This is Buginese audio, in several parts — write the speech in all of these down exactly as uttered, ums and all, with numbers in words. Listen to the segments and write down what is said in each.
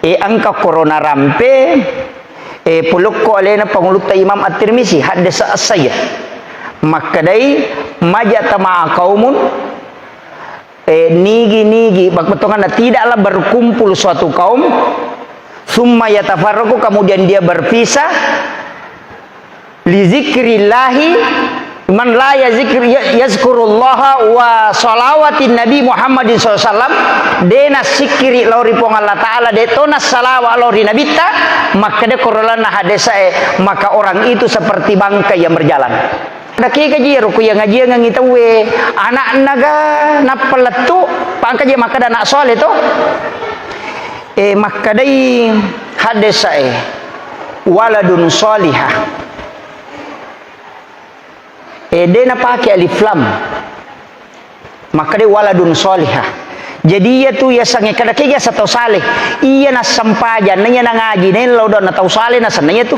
E, engka korona rampe, e, pulukko alena pangulutta Imam At-Tirmizi, haddasa as-sayyid. Makkedai, "Majtama'a qaumun," e, nigi-nigi, bettuanna tidaklah berkumpul suatu kaum, "tsumma yatafarraqu," kemudian dia berpisah, "li dzikrillahi, man la yazikir-, ya-, yazkurullaha wa salawatin Nabi Muhammadin sallallahu alaihi wasallam," de nassikkiri lao ri Puang Allah Ta'ala, de to nassalawa lao ri Nabitta, makkeda korolana hadesae, maka orang itu seperti bangkai yang berjalan. Dakega ji ero ku yang ngajiangengi tauwe, anakna ga nappa lettu, pangka je makkeda anak soleh to. E, makkedai hadesae, "Waladun solihah." E, de napake alif lam. Makkedai, "Waladun solihah." Jadi, iya tu yasengnge kada kega sa tau saleh. Iya nassempajang, na iya nangaji, na iya lao doang na tau saleh nasenna iya tu.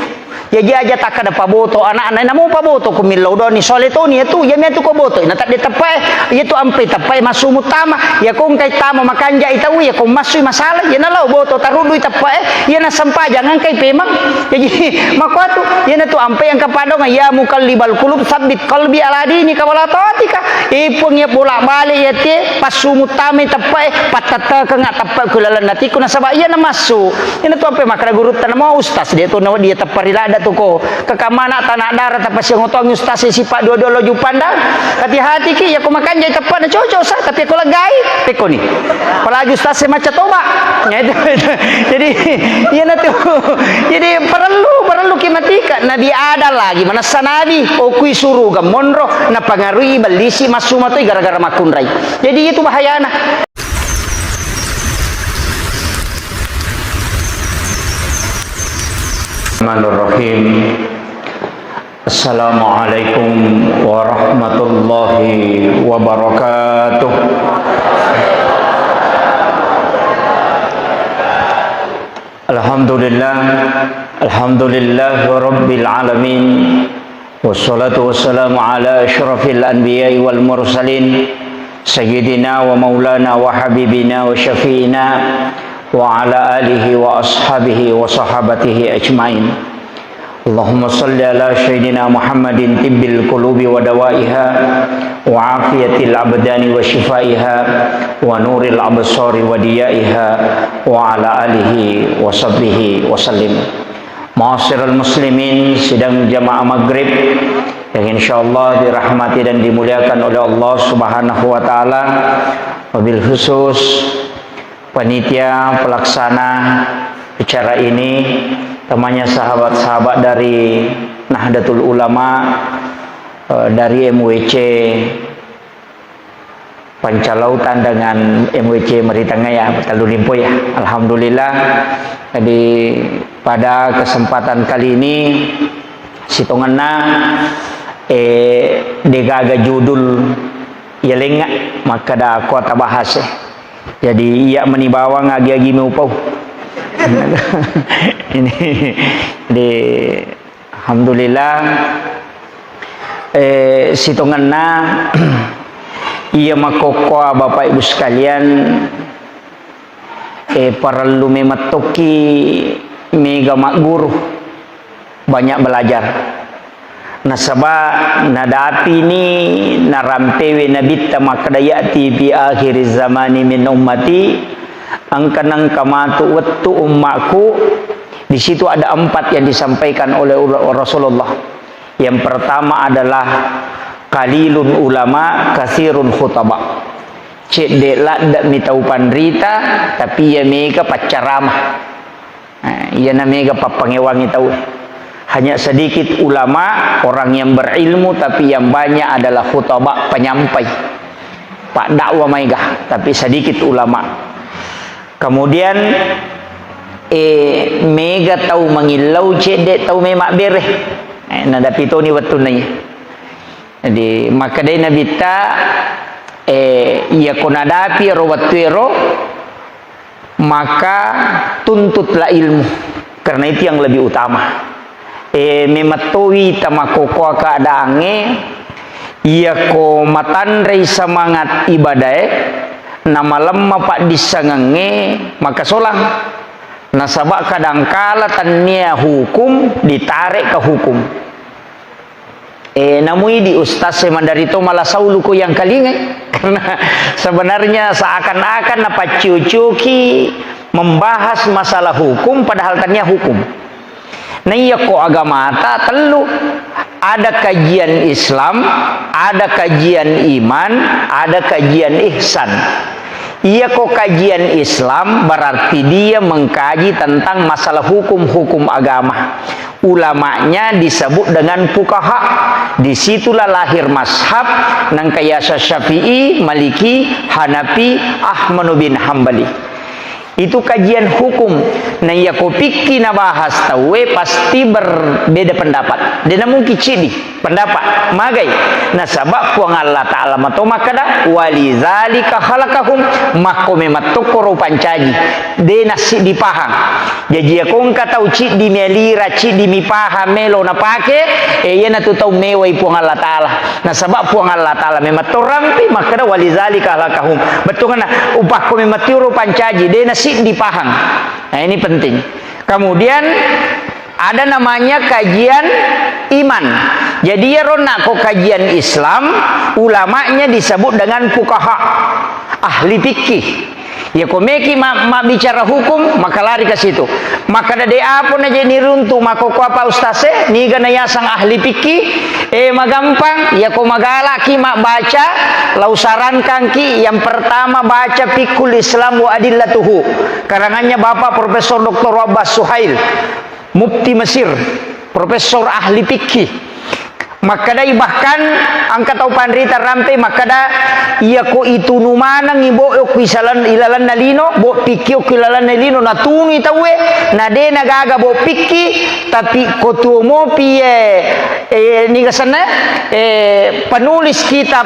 Jaji aja takkada paboto anakna, namo paboto ku millau doang ni soleh toni iya tu, iya mia tu ko boto, na tadde teppae, iya tu ampe teppae massu muttama, iya ko engkai tama makanjai tau, iya ko massui masalah, iya na lao boto taruddui teppae, iya nassempajang engkai pemang. Jaji, makkuatu, iyanatu ampe engka padonga, "Ya muqallibal qulub, tsabbit qalbi ala dinika wa la ta'atika." E Puang, iya bolak-balik iya te, passumu tamai teppae, pattettekengnga teppae ku lalenna atiku, nasaba iyana massu. Iyanatu ampe makkeda gurutta, namo ustaz, de to nawedding iya teppa ri ladda tu ko. Kakamana tanah darah tapasiang otongi ustaz e sipa dua-dua lo jupanda. Hati-hatiki, iya ko makanjai teppa na cocok sa, tapi ko leggai, pekkoni. Apalagi ustaz e macca toba. Jadi, iyanatu. Jadi, parellu, parellu ki matika. Nabi Adam lagi, manessa nabi, okui suruga monro, napangarui bellisi massu matoi gara-gara makkunrai. Jadi, itu bahayana. Bismillahirrahmanirrahim. Assalamualaikum warahmatullahi wabarakatuh. Alhamdulillah, alhamdulillah rabbil alamin. Wassalatu wassalamu ala asyrafil anbiya'i wal mursalin, sayyidina wa maulana wa habibina wa syafi'ina wa ala alihi wa ashabihi wa sahabatihi ajmain. Allahumma salli ala sayyidina Muhammadin tibbil qulubi wa dawaiha, wa afiyatil abdani wa shifaiha, wa nuril absari wa diyaiha, wa ala alihi wa sahbihi wa sallim. Ma'asyiral muslimin, sidang jamaah maghrib yang insyaallah dirahmati dan dimuliakan oleh Allah Subhanahu wa Ta'ala, wabil khusus panitia pelaksana acara ini, temannya sahabat-sahabat dari Nahdlatul Ulama, eh, dari M W C Pancalautan dengan M W C Meritangnga ya, Tellu Limpo ya. Alhamdulillah. Jadi pada kesempatan kali ini, sitongenna, eh, degaga judul yalengnga makkeda kota bahasa. Jadi, iya meni bawang agi-agi meupau. Ini di, alhamdulillah, eh, sitongenna iya makkokkoa Bapak Ibu sekalian, eh, parellu memettokki mega magguru. Banyak belajar. Nasaba nadapini narampewe Nabitta makkeda, "Ya'ti fi akhiri zamani min ummati," engka nengka matu wettu ummaku. Di situ ada empat yang disampaikan oleh Rasulullah. Yang pertama adalah qalilun ulama, katsirun khutaba. Cedde ladde mi tau panrita, tapi iya mega paccarama. Eh, iyana mega pappangewangi tau. Hanya sedikit ulama, orang yang berilmu, tapi yang banyak adalah khutaba, penyampai. Pak dakwa maega, tapi sedikit ulama. Kemudian, eh, mega tau mangillau, cedde tau memabbere. Eh, nadapi toni wettunna iya. Jadi, makkedai Nabitta, eh, iya ko nadapi ero wettu ero, maka tuntutlah ilmu, karena itu yang lebih utama. E, memettowi tamakkokkoa keadaangnge, iyako matanrei semangat ibadae, namalemma paddissengengnge, maka solang. Nasaba kadangkala tennia hukum, ditarik ke hukum. Eh, namui di ustaz e mandari to mala saulu ko yang kalingai. Karena sebenarnya seakan-akan napaccio-cioki membahas masalah hukum, padahal tennia hukum. Naiyako agamata tellu, ada kajian Islam, ada kajian iman, ada kajian ihsan. Iyako kajian Islam berarti dia mengkaji tentang masalah hukum-hukum agama. Ulamanya disebut dengan fuqaha. Disitulah lahir mazhab nangka yasa Syafi'i, Maliki, Hanafi, Ahmad bin Hambali. Itu kajian hukum. Nah, iya ko fikih nabahas tauwe pasti berbeda pendapat. Dena mungkin cidi pendapat. Magai? Nasaba Puang Allah Ta'ala mato makkeda, "Walizalika khalaqahum." Makko mematto koro pancaji. Dena siddi pahang. Jaji, iya ko engka tau ciddi melira, ciddi mipahang, melo napake, e, iyanatu tau mewai Puang Allah Ta'ala. Nasaba Puang Allah Ta'ala mematto rampi, makkeda, "Walizalika khalaqahum." Bettuanna, upakko memattiuro pancaji, dena siddi pahang. Nah, ini penting. Kemudian, ada namanya kajian iman. Jadi, iyaro nakko kajian Islam, ulamanya disebut dengan fuqaha, ahli fikih. Iya ko meki ma-, mabbicara hukum, maka lari ke situ. Maka dade apa na jadi runtu, maka ko apa ustaz e, niga na yasang ahli fikih, eh, magampang, iya ko magalaki mabbaca, lau sarankanki yang pertama baca Fiqhul Islam wa Adillatuhu. Karangannya Bapak Profesor Doktor Wahbah Suhail, Mufti Mesir, Profesor ahli fikih. Makkedai bahkan engka tau panrita rampe makkeda, iya ko itunu maneng ibo okko isalan-, ilalenna lino, bo pikki okko ilalenna lino, natunui tauwe, na de nagaga bo pikki, tapi ko tuo mopi, eh, eh, niga senna, eh, penulis kitab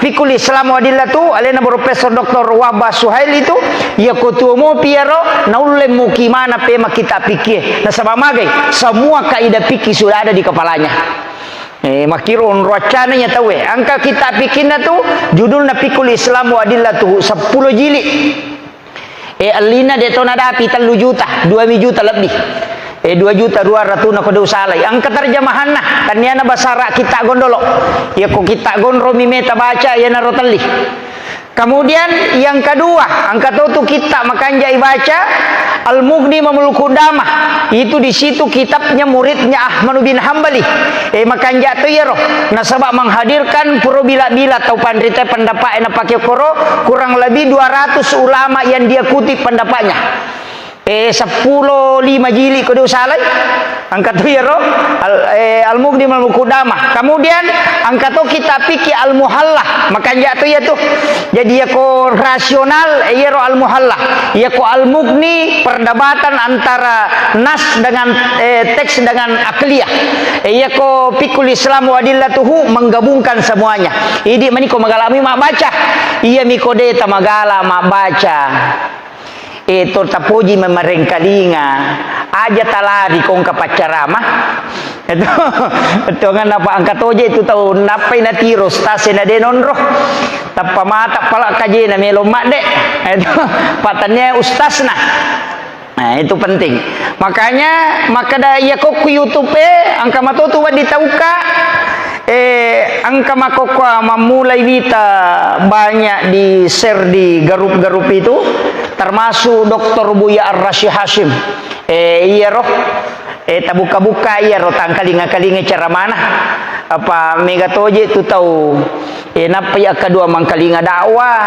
Fiqhul Islam wa Adillatuhu, alena Profesor Doktor Wahbah Suhail itu, iya ko tuo mopi iyaro, naulle muki mana pema kitab fikih. Nasaba magai, semua kaidah fikih sudah ada di kepalanya. Eh, makkiro onro accana iya tauwe. Engka kitab fikihna tu, judulna Fiqhul Islam wa Adillatuhu, seppulo jili. Eh, ellina de to nadapi tellu juta, dua mi juta lebbi. Eh, dua juta dua ratus na ko de usalai. Engka terjemahanna, tenniana basara kitab gondolo. Iya ko kitab gondro mi meta baca, iyanaro telli. Kemudian yang kedua, engka to tu kitab makanja ibaca, Al-Mughni Mamul Qudamah. Itu di situ kitabnya muridnya Ahmad bin Hambali. Eh, makanja to iyaro. Nasaba menghadirkan pura bila-bila tau panrita pendapat e napake koro, kurang lebih dua ratus ulama yang dia kutip pendapatnya. Eh, seppulo lima jili ko de usalai. Engka to iyaro, Al-, eh, Al-Mughni Mamul Qudamah. Kemudian engka to kitab fikih Al-Muhalla. Makanja to iya tu. Jadi iya ko rasional, eh, iyaro Al-Muhalla. Iya ko Al-Mughni perdebatan antara nas dengan, eh, teks dengan akliyah. Eh, iya ko Fiqhul Islam wa Adillatuhu menggabungkan semuanya. Idi mani ko magalami mabbaca. Iya mi ko de tamagala mabbaca. Eh, to tapoji memarengkalinga, aja talari kongka paccarama. Itu, itu ngana pa engka toje itu tau nappai natiro stase na de nonro. Tappa mata pala kajena melo madde. Itu, patannya ustasna. Nah, itu penting. Makanya, makkeda iya kokku YouTube e, engka matotu wedding tauka. Eh, engka makkokkoe mammulai wita banyak di-share di garup-garup itu, termasuk Doktor Buya Ar-Rashid Hashim. Eh, iyaro, eh, tabukka-bukka iyaro, tangkalinga-kalinga ceramana. Apa mega toje tu tau, eh, nappai akkadua mangkalinga dakwah.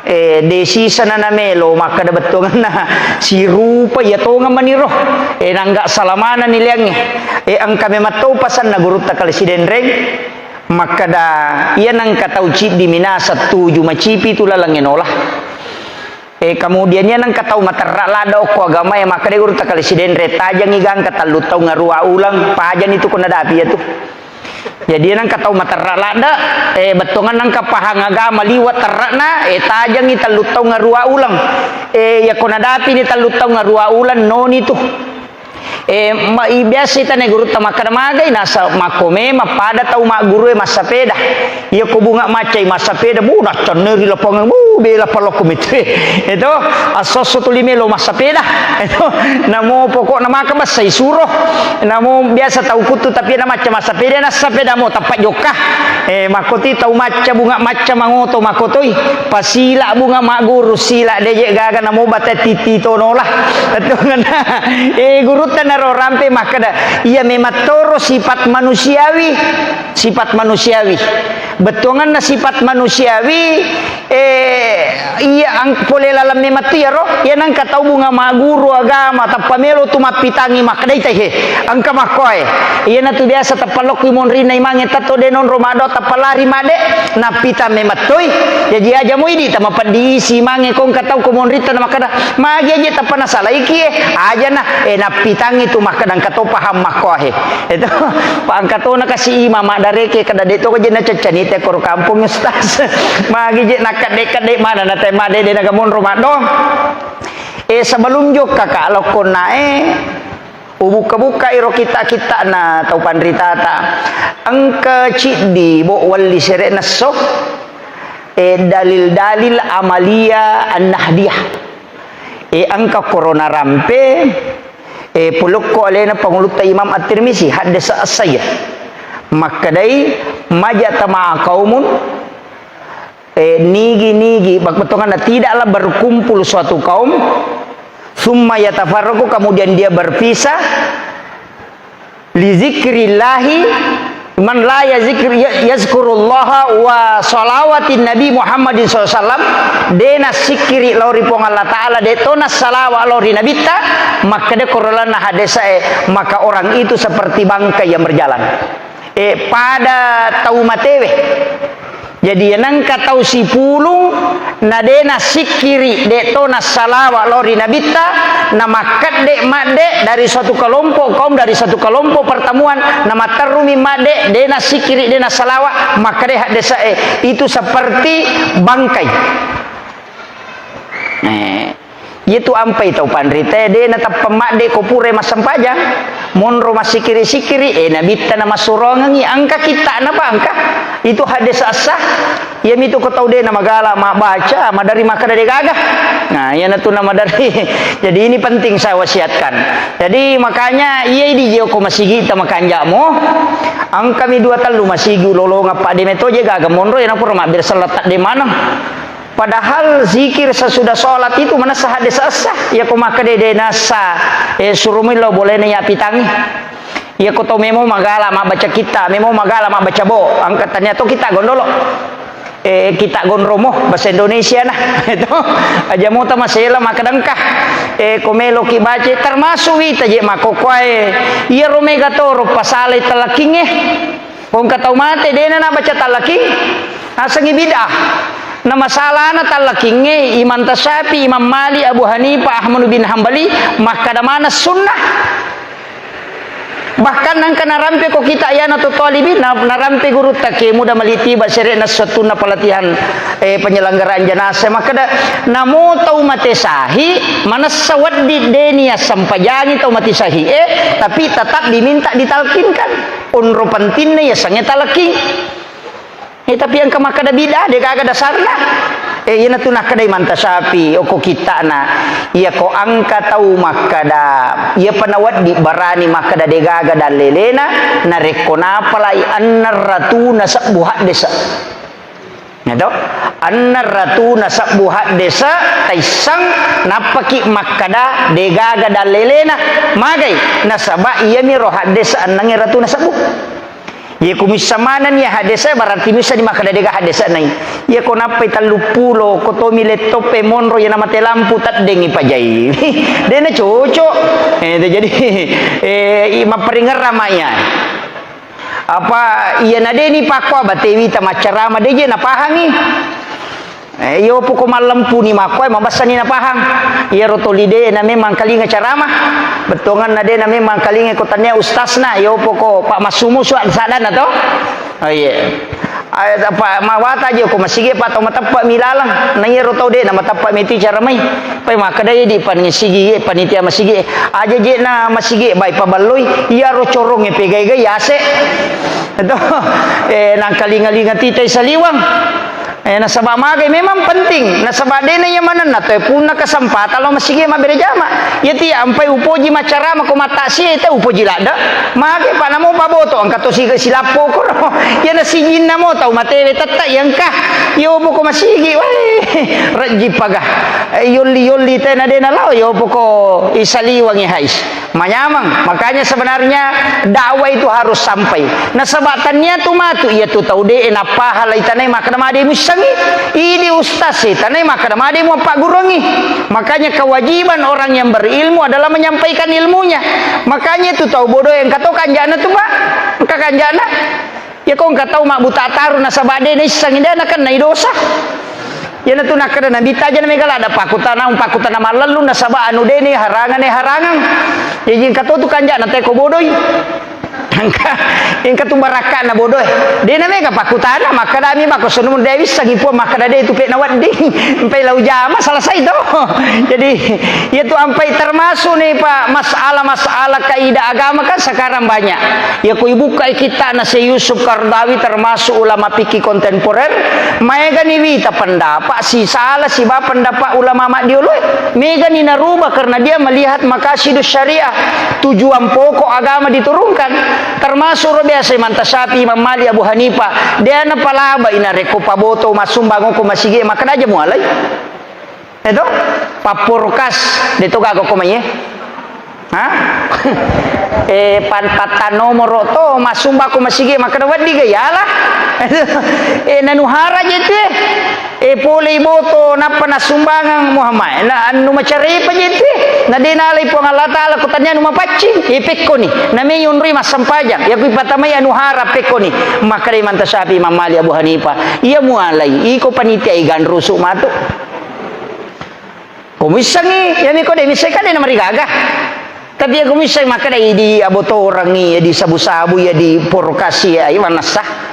Eh, de sisana namelo makkeda bettuanna sirupa iya tongeng maniro. Eh, nangga salamana nileangnge. Eh, engka memang tau pasanna gurutta Kali Sidenreng makkeda, iya nengka tau ciddi minasa tuju macipi tu lalengnge nola. Eh, kemudian iya nengka tau materra ladda okko agama e makkeda gurutta Kali Sidenreng, tajangi gangka tellu taung arua uleng, pajani tu ko nadapi iya tu. Jadi, nengka tau materra ladde, eh, bettuanna nengka pahang agama liwa terrena, eh, tajangi tellu taung arua uleng. Eh, iya ko nadapini tellu taung arua uleng, noni tu. Eh, ma-, i-, biasa tane gurutta makkeda magai, nasa makko memang pada tau magguru e massapeda. Iya ko bunga maccai massapeda, bu, naccanneri lapangan, bu, bela palokko metue. Itu, asso-asso tuli melo massapeda. Itu, namo pokokna maka bessa isuro. Namo biasa tau kuttu tapi na macca massapeda, nassapeda mo tappa jokka. Eh, makkoti tau macca, bunga macca mangoto makkotoi. Pasila bunga magguru, sila deje gaga namo bate titi tonola. Itu ngena. Eh, gurutta naro rampe makkeda, iya memang toro sifat manusiawi, sifat manusiawi. Bettuanganna sifat manusiawi, eh, iya ang-, pole laleng memettu iyaro, iya nengka tau bunga magguru agama, tappa melo tu mappitangi makkedai tai he, engka makkoe. Iyanatu biasa tappa lokki monrinna imange tatto de nonro maddo tappa lari madde, nappitang memettoi. Jaji aja moi di tama peddi isi mange ko engka tau ko monritta na makkeda, magi aje tappa nasalaiki e, aja na, eh, nappitangi tu makkeda engka to paham makkoe. Itu, pa engka tona kasi imam maddareke, kada de to je nacaccani te koro kampung, Ustaz. Magi je nakkedde-kedde mana na tema de, de naga monro maddo. Eh, sebelum jokka ka lokkonna e, ubukka-bukka iro kitta-kittana tau panritata. Engka ciddi bo walli sere nesso, eh, dalil-dalil amalia an-nahdiyah. Eh, engka korona rampe, eh, pulukko alena pangulutta Imam At-Tirmizi, haddesa as-sahih. Makkedai, majtama'a qaumun, eh, nigi-nigi, bettuanganna tidaklah berkumpul suatu kaum, thumma yatafarraqu, kemudian dia berpisah, li zikrillahi, man la yazikr-, ya-, yazkurullaha wa salawatin Nabi Muhammadin sallallahu alaihi wasallam, de nassikkiri lao ri Puang Allah Ta'ala, de to nassalawa lao ri Nabitta, makkeda korolanna hadesa e, maka orang itu seperti bangkai yang berjalan. Eh, pada tau matewe. Jadi, nengka tau sipulung, na de nassikkiri, de to nassalawa lao ri Nabitta, na makkedde madde dari suatu kelompok kaum, dari suatu kelompok pertemuan, na matterrumi madde, de nassikkiri, de nassalawa, makkede haddesa e, itu seperti bangkai. Eh, Iyatu ampai tau panrita e, de natappa madde ko pura massempajang. Monro massikkiri-sikkiri, eh, Nabitta namassurongengi, engka kitta'na pa engka. Itu hadis as-sah. Iyamitu ko tau de namagala mabbaca, madari makkeda de gaga. Nah, iyanatu namadari. Jadi ini penting saya wasiatkan. Jadi makanya iya idi jio ko masigita makanja'mo. Engkami dua tellu masigi ulolongeng pa de metoje gaga monro, iyana pura mabbere selletak de maneng. Padahal zikir sesudah sholat itu manessa hadis as-sah. Iya ko makkeda de nassa, eh, surumui lao bolena yappitangi. Iya ko to memo magala mabbaca kitta, memo magala mabbaca bo, engka tania to kitta gondolo. Eh, kitta gondromo, bahasa Indonesia na. Itu. Aja mota masela makkeda engka. Eh, ko meloki baca, termasuk wita je makkokkoe. Iya ro mega toro pasalai talakkinge. Ko engka tau mate, dena nabaca tallakking, asengngi bid'ah. Na masalana tallakkingnge, Imam Tasyafi, Imam Malik, Abu Hanifah, Ahmad bin Hambali, makkada maneng sunnah. Bahkan nangka narampe ko kita iyana tu talibi, na-, narampe gurutta ke muda malitiba sere'na settunna pelatihan, eh, penyelenggaraan jenazah. Makkada, namo tau mate sahi, manessa wedding deni assempajangi tau mate sahi, eh, tapi tetap diminta ditalkinkan. Onro pentinna yasengnge talakking. Eh, tapi engka makkada bid'ah, de gaga dasarna. Eh, iyanatu nakkada Imam Tasyafi, okko kitta'na. Iya ko engka tau makkada, iya pa nawedding barani makkada de gaga dallelena, narekko napalai enneng ratuna sebbu haddese. Nah, to? Enneng ratuna sebbu haddese, taisseng nappaki makkada de gaga dallelena. Magai? Nasaba iyamiro haddese enneng ratuna sebbu. Iya ko missa manenni iya haddese, berarti missani makkada de gaga haddese nai. Iya ko nappai telluppulo, ko tomi laptop e monro, iya namate lampu, teddengngi pajai. De na cocok. Eh, jadi, eh, i-, mapperingerrang ma iya. Apa iya na deni pakko abatewi ta maccarama, de je napahangi. Eh, iyo poko mallempuni makkoe, mabassani napahang. Iyaro toli de na memang kalinga caramah. Bettuanganna de na memang kalinga ko tania ustasna, iyo poko Pak Massumu sua-, sadana to. Oh, iya. Ae, apa, mawata je ko masigi, apa tau mateppa mi laleng. Na iyaro tau de na mateppa mi tu cara mai. Pai makkeda, "Idi pan masigi, panitia masigi. Aja je na masigi, bai paballoi. Iyaro corongnge pegai-gai ase." Itu. Eh, nangkalinga-linga tita saliwang. Eh, nasaba magai memang penting. Nasaba dena iya manenna toe punna kesempatan lo masigi mabbere jama. Iyati ampai upoji macarama ko mattasie, te upoji ladde. Mage pa namo paboto engka to si-, silappo koro. Iyana sijinna mo tau matewe tetta iya engka. Yopo ko masigi, weh, rejji paga. Eh, yolli-yolli tena dena lao, yopo ko isaliwangi hais. Manyameng. Makanya sebenarnya dakwah itu harus sampai. Nasaba tania tu matu iya tu tau de nappahala itanai makkeda made muissengi. Idi ustaz itanai makkeda made muappagguruangi. Makanya kewajiban orang yang berilmu adalah menyampaikan ilmunya. Makanya itu tau bodoh yang kata kanjana tu, Pak. Engka kanjana. Ya ko engka tau mabbuta taru nasaba de naissengi de nakennai dosa. Iyana tu nakkeda Nabitta aja na mega ladda pakkutana, pakkutana mallellu nasaba anu de ni harangane harangeng. Jaji engka to tu kanjana teko bodoi. Engka, engka tu barakkana bodoe. De na mega pakkutana, makkadami bako senumeng de wissengi Puang, makkada de tu pekna wedding. Empai lau jama, selesai to. Jadi, iya tu ampai termasuk ni, Pak, masalah-masalah kaidah agama kan sekarang banyak. Ya, ku ibukkai kittana Syekh Yusuf Qaradawi, termasuk ulama fikih kontemporer, maegani wita pendapat sisala siba pendapat ulama maddioloe. Megani narubah karena dia melihat maqasidus syariah, tujuan pokok agama diturunkan. Termasuk ro biasa Imam Syafi'i, Imam Malik, Abu Hanifah, de napalabai narekko paboto massumbang ko masigi, makkeda aja mualai. Eto? Papporkas, de to gaga ko mai, eh? Ha? Eh, pan-, patta nomoro to, massumbang ko masigi, makkeda wedding ga yala? Eh, nanuhara je tu, eh. Eh, pole iboto, nappa nassumbangeng Muhammad. Na anu macarepa je tu, eh. Na de nalai Puang Allah Ta'ala, ko tania anu mapaccing, eh, pekkoni. Na me yonroi massempajang, ya kui patamai anuhara pekkoni. Makkeda Imam Syafi'i, Imam Malik, Abu Hanifah. Iya mualai, iko panitia iganrusu matu. Ko muissengi, iyami ko de muisseng kan de namarigaga. Tapi iya ko muisseng makkeda idi abotorengi, iya di sabu-sabu, iya di porkasi, iya, iya mannessa.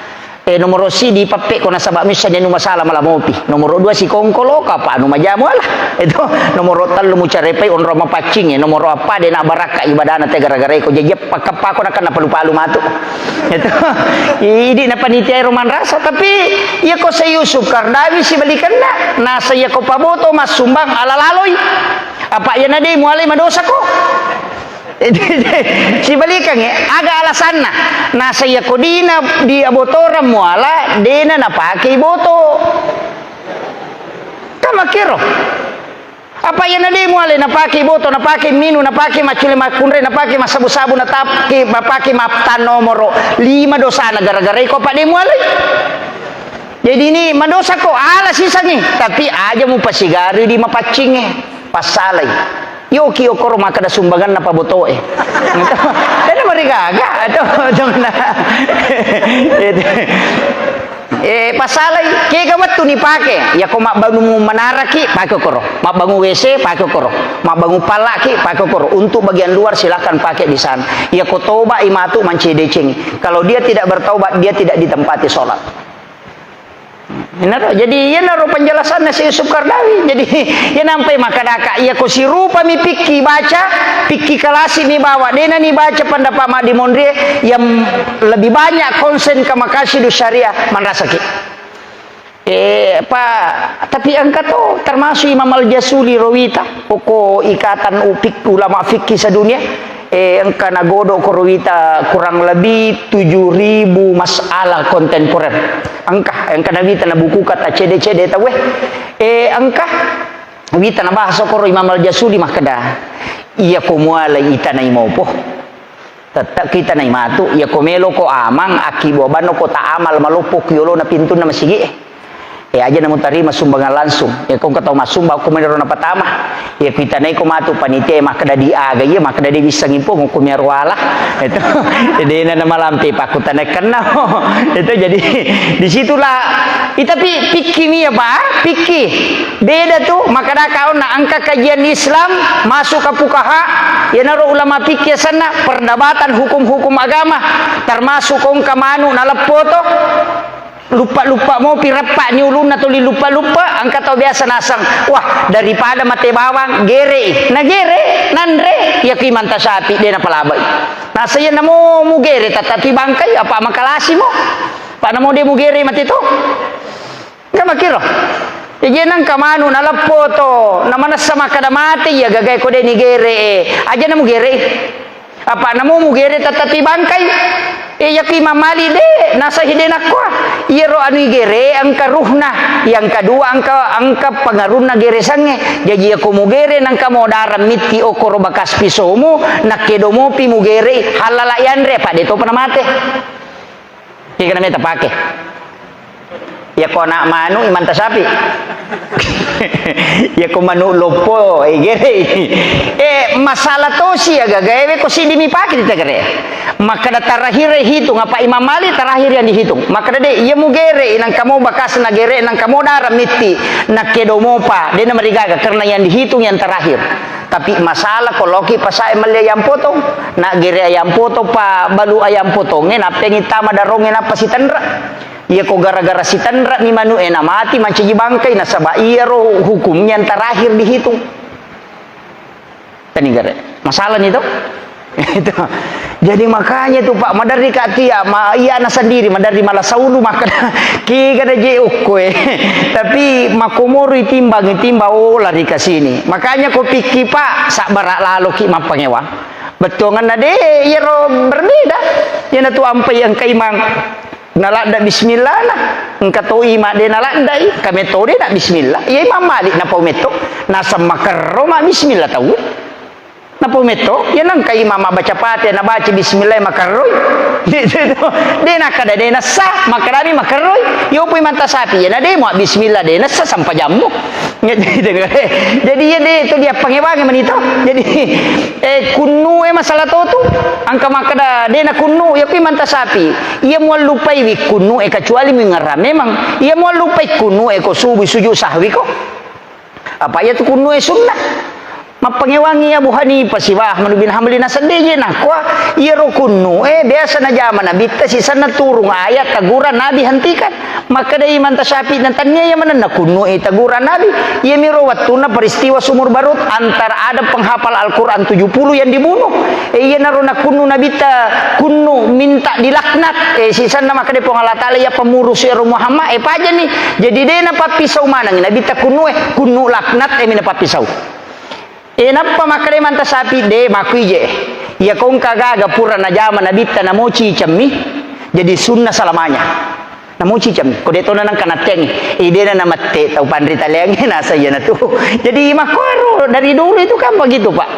Eh, nomoro sidi pappe ko nasaba muisseng de nu masalah mala mopi. Nomoro dua sikongkolo ka apa anu majamu ala. Itu nomoro tellu mucarepai onrong mapaccing, eh, nomoro apa de na barakka ibadana te gara-gara ko jaji pakkappako nakenna palu-palu matu. Itu, idi na panitia ero manrasa, tapi iya ko Syekh Yusuf Qaradawi sibalikanna, nasa iya ko paboto massumbang ala laloi. Apa iya na de mualai madosa ko? Sibalikangngi, aga alasanna? Nasa iya ko dina di abotoreng muala, dena napake boto. Kan makkiro. Apa iya na de mualai napake boto, napake minu, napake maccule makkunrai, napake massabu-sabu, natapake, napake mapta nomoro lima dosana gara-gara iko apa de mualai. Jadi ini madosa ko ala sisangi, tapi aja mupasigari di mapaccinge, passalai. Yoki okoro makkeda sumbanganna pabotoe. Tena marigaga, atau, atau na. Eh, pasalai, kega wettu nipake? Yako mabbangung manaraki, pake koro. Mabbangung W C, pake koro. Mabbangung pallaki, pake koro. Untuk bagian luar, silakan pakai di sana. Yako toba imatu mancedeceng. Kalau dia tidak bertaubat, dia tidak ditempati sholat. Inaro, jadi iyanaro penjelasannya si Yusuf Kardawi. Jadi, iya nampai makadaka, iya ko sirupa mi pikki baca, pikki kalasi mi bawa, dena ni baca pendapat Maddi Monrie yang lebih banyak konsen ke maqasidus syariah, manrasaki. Eh, apa, tapi engka to termasuk Imam Al-Jasuli rawita, poko ikatan upik ulama fikih sedunia. Eh, engka nagodo ko rawita kurang lebih tujuh ribu masalah kontemporer. Engka, engka nawita nabukuka ta cede-cede tauwe. Eh, engka wita nabahas koro Imam Al-Jasuli makkeda, iya ko mualai itanai mopo. Tette kita nai matu, iya ko melo ko amang, akkibo banno ko ta amal maloppo ki yolona pintunna masigi e. Eh, aja namutarima sumbangan langsung. Iya ko engka tau massumbang ko menero napatama. Iya ko itanai ko matu panitia makkeda di aga iya, makkeda de wissengi pong ko miaro ala. Itu dena namalampe pakkutanai kenna. Itu jadi disitulah, ita pi-, pikki mi apa? Pikki. Beda tu, makkadaka onna engka kajian Islam, masuk ke fukaha, iyanaro ulama fikih asenna, perdebatan hukum-hukum agama, termasuk ko engka manu naleppo to. Luppa-luppa mopi, reppa'ni ulunna tuli luppa-luppa, engka tau biasa naseng, "Wah, daripada mate bawang, gere'i." Nagere, nanre, iya ku Imanta Syafi'i, de napalabai. Naseng iya namo mugere, tattati bangkai, apa makalasimo? Apa namo de mugere mate to? Engka makkiro. Jaji nengka manu naleppo to, namanessa makkeda mate iya gagae ko de nigere e. Aja namugere'i. Apa namo mugere tattati bangkai. E, iya ku Imam Malik de, nasahi de nakkoa. Iyaro anu igere engka ruhna, yang kedua engka, engka pengaruhna geresangnge. Jaji iya ko mugere nengka modarang mitti okoro bakas pisomu, nakkedo mopi mugere, halala yanre, apa de topa namate. Kegana meta pake. Iya ko anak manu, Imanta Syafi'i. Iya ko manu loppo, eh, gere. Eh, masalah tosi ya gagae we ko siddi mi pake di tegere. Makkeda terakhir hitung, apa Imam Malik terakhir yang dihitung. Makkeda de, iya mugere, nang kamo bakas na gere, nang kamo darah mitti, nakkedo mopa, de na marigaga, karena yang dihitung yang terakhir. Tapi masalah ko loki pasae melli ayam potong, na gere ayam potong pa balu ayam potongnge, nappengi tama darongnge nappa sitenra. Iya ko gara-gara sitenra mi manu e na mati mancaji bangkai, nasaba iyaro hukumnya yang terakhir dihitung. Tani gare. Masalah ni to. Itu. Jadi makanya tu Pak, maderri ka tia, ma, iya na sendiri, maderri mala saulu makkeda, kega na je ukko e. Tapi makomoro itimbang, itimbang, oh, lari ke sini. Makanya ko pikki Pak, sabbara lalo ki mappangewang. Bettuanganna de, iyaro berbeda. Iyana tu ampai engka imang. Naladda bismillah na. Engka to ima de naladdai, kame to de na bismillah. Iya Imam Malik napau metto. Naseng makerro ma bismillah tau. Napau metto, iya nengka imam mabbaca Fatihah, nabaca bismillah makerroi. De nakkeda de nassa, makkedami makerroi. Yo pui manta sapi, iya na de mua bismillah de nassa sampajammu. Jadi iya de tu dia pangewangi manito. Jadi, eh, kunnu e masalah to tu. Angka makkeda de na kunnu, iya kui manta sapi. Iya muallupai wi kunnu e kecuali mengerra memang. Iya muallupai kunnu e ko subuh sujud sahwi ko. Apa iya tu kunnu e sunnah. Mappangewangi Abu Hanifah siwa Ahmad bin Hambali naseddie je nakua, iyaro kunnu e biasa najama nabitta sisanna turung ayat teguran Nabi hentikan. Makkedai Imam Syafi'i, na tannia iya manenna kunnu e teguran Nabi. Iyamiro wettunna peristiwa Sumur Barut antara ada penghafal Al-Quran tujuh puluh yang dibunuh. E, iyanaro nakunnu nabitta kunnu minta dilaknat. E, sisanna makkeda Puang Allah Taala iya pemurus ero Muhammad, e, pajani. Jadi de napappisau maneng nabitta kunnu e, kunnu laknat e mi napappisau. E, nappa makkeda Imam Syafi'i, de makkuije. Iya kongka gaga pura najama nabitta namoci cemmi, jadi sunnah selamanya. Namuci cami, ko de tona nangka natteangi, idena namette tau panrita leangnge nasa iyana tu. Jadi makkuaro dari dulu itu kan begitu, Pak.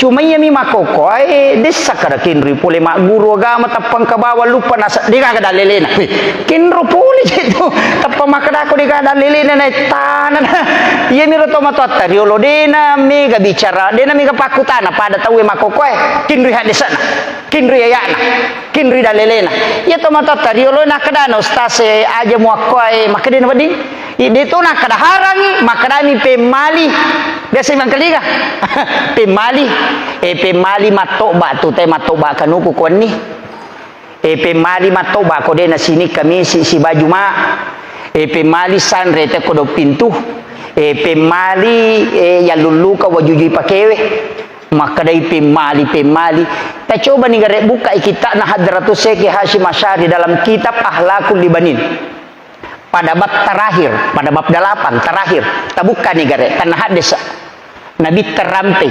Cuma iya mi makkokkoe, dessa kada kinrui pole magguru agama tappang ke bawah lupa nasa, de gaga dalelena. Wih, kinro pole je tu. Tappa makkedako de gaga dalelena na tana. Iya mi roto matoatta riolo dena mega bicara, dena mega pakkutana pada tau e makkokkoe, kinrui haddesana. Kinrui aya'na, kinrui dalelena. Iya to matoatta riolo nakkedana ustaz e aja muakkoe makkedana wedding. Ide to nakkeda harangi, makkedani pemmali. Biasa imang kaliga. Pemmali. E pemmali mattoba tu te mattoba kanuku kuanni. E pemmali mattoba ko de na sinikka misi sibaju ma. E pemmali sanre te ko do pintu. E pemmali e yallulluka wajujui pakewe. Makkedai pemmali, pemmali. Tacobani gare bukkai kitta'na Hadratus Syekh Hasyim Asy'ari dalam kitab Akhlaqul Libanin. Pada bab terakhir, pada bab delapan terakhir. Tabukkani gare, tanna haddesa. Nabi terampe,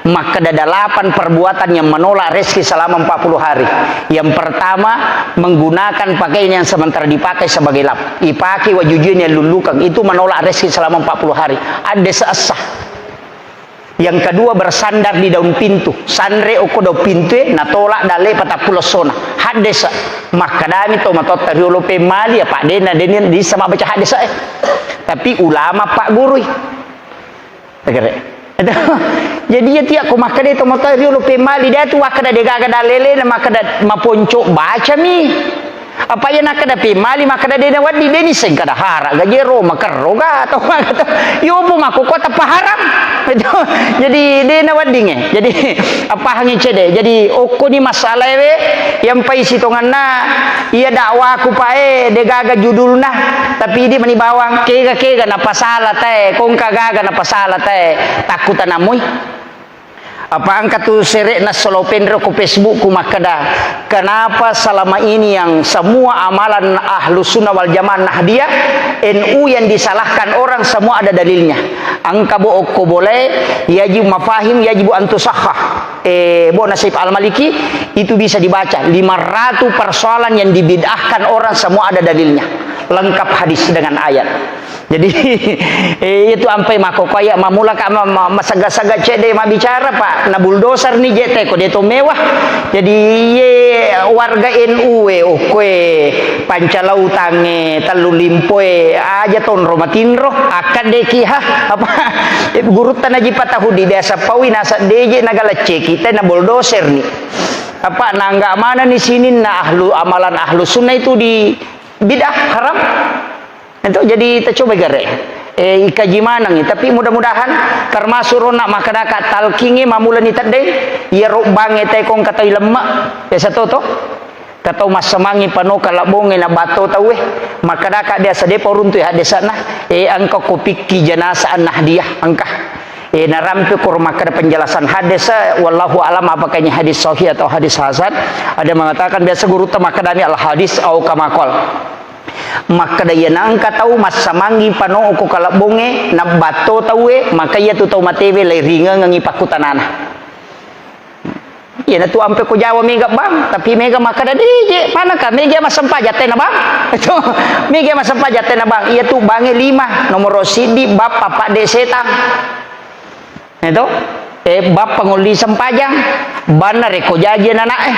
makkeda delapan perbuatan yang menolak rezeki selama empat puluh hari. Yang pertama, menggunakan pakaian yang sementara dipakai sebagai lap. Ipake wajujui yang lullukan, itu menolak rezeki selama empat puluh hari. Haddesa essa. Yang kedua, bersandar di daun pintu. Sanre okko daun pintu e, natolak dalle patappulo essona. Haddesa. Makkedami to matoatta riolo pemmali, apa dena, dena dissa mabbaca haddesa e. Tapi ulama paggurui. Tegere. Jadi iya tiak ko makkeda to matoatta riolo pemmali, de tu wakkeda de gaga dalelena, makkeda maponco bacami. Apa iya nakkeda pi mali makkeda de' nawedding, de' nisseng kada hara' ga jero makerro ga atau makkeda yopo makkokkoe tappa haram. Itu. Jadi de' naweddingnge. Jadi appahangngi cede'. Jadi okkoni masalae we, yampai sitonganna iya dakwaku pae de' gaga judulna, tapi idi' mani bawang kega-kega napasala tae, kongka gaga napasala tae, takkutanammui. Apa engka tu sere'na solo penro ko Facebookku makkeda, "Kenapa selama ini yang semua amalan Ahlus Sunnah wal Jamaah Nahdiyah, N U yang disalahkan orang semua ada dalilnya?" Engka bo okko bolae, yajib mafahim, yajib antusahah. Eh, bo Nasib Al-Maliki, itu bisa dibaca. Lima ratus persoalan yang dibid'ahkan orang semua ada dalilnya. Lengkap hadis dengan ayat. Jadi, eh, itu ampai makkokkoe iya mammula ka ma-, ma-, masegga-segga cedde' mabbicara, Pak. Na bulldozer ni je' te ko de' to mewah. Jadi, iye warga N U e, okkoe Pancalautang e, Tellu Limpo e, aja tonro matinro, akkadde' ki ha, apa, gurutta naji patahudi biasa paui nasa de' je' nagalecceki, te na bulldozer ni. Apa, nangga manenni sininna ahlu, amalan ahlu sunnah itu di bid'ah, haram. Itu jadi tacoba gare'. Eh, ikaji manengngi, tapi mudah-mudahan termasuk rona makkedaka talkingnge mammulani teddeng, iyaro bangnge tae kongka tau lemma', biasa to to. Katau massamangngi pano kalabbongnge na batto tauwe, makkedaka biasa de'pa uruntu haddesa'na, eh, engka ko pikki janasa an-Nahdiyah, engka. Eh, narampe koro makkeda penjelasan haddes, wallahu alam apakah ini hadis sahih atau hadis hasan. Ada mengatakan biasa gurutta makkedami al hadis au kama qal. Makkeda, iya nangka tau massamangngi pano ko kalabbongnge, nabbatto tauwe, maka iya tu tau matewe lairingengengngi pakkutanana. Iyanatu ampe ko Jawa mega bang, tapi mega makkeda, "Dije, manaka mega massempajang tena bang?" Itu, mega massempajang tena bang. Iyatu bangnge lima, nomoro siddi bappa padde setang. Itu, eh, bappa ngolli sempajang, banna rekko jaji anana'e.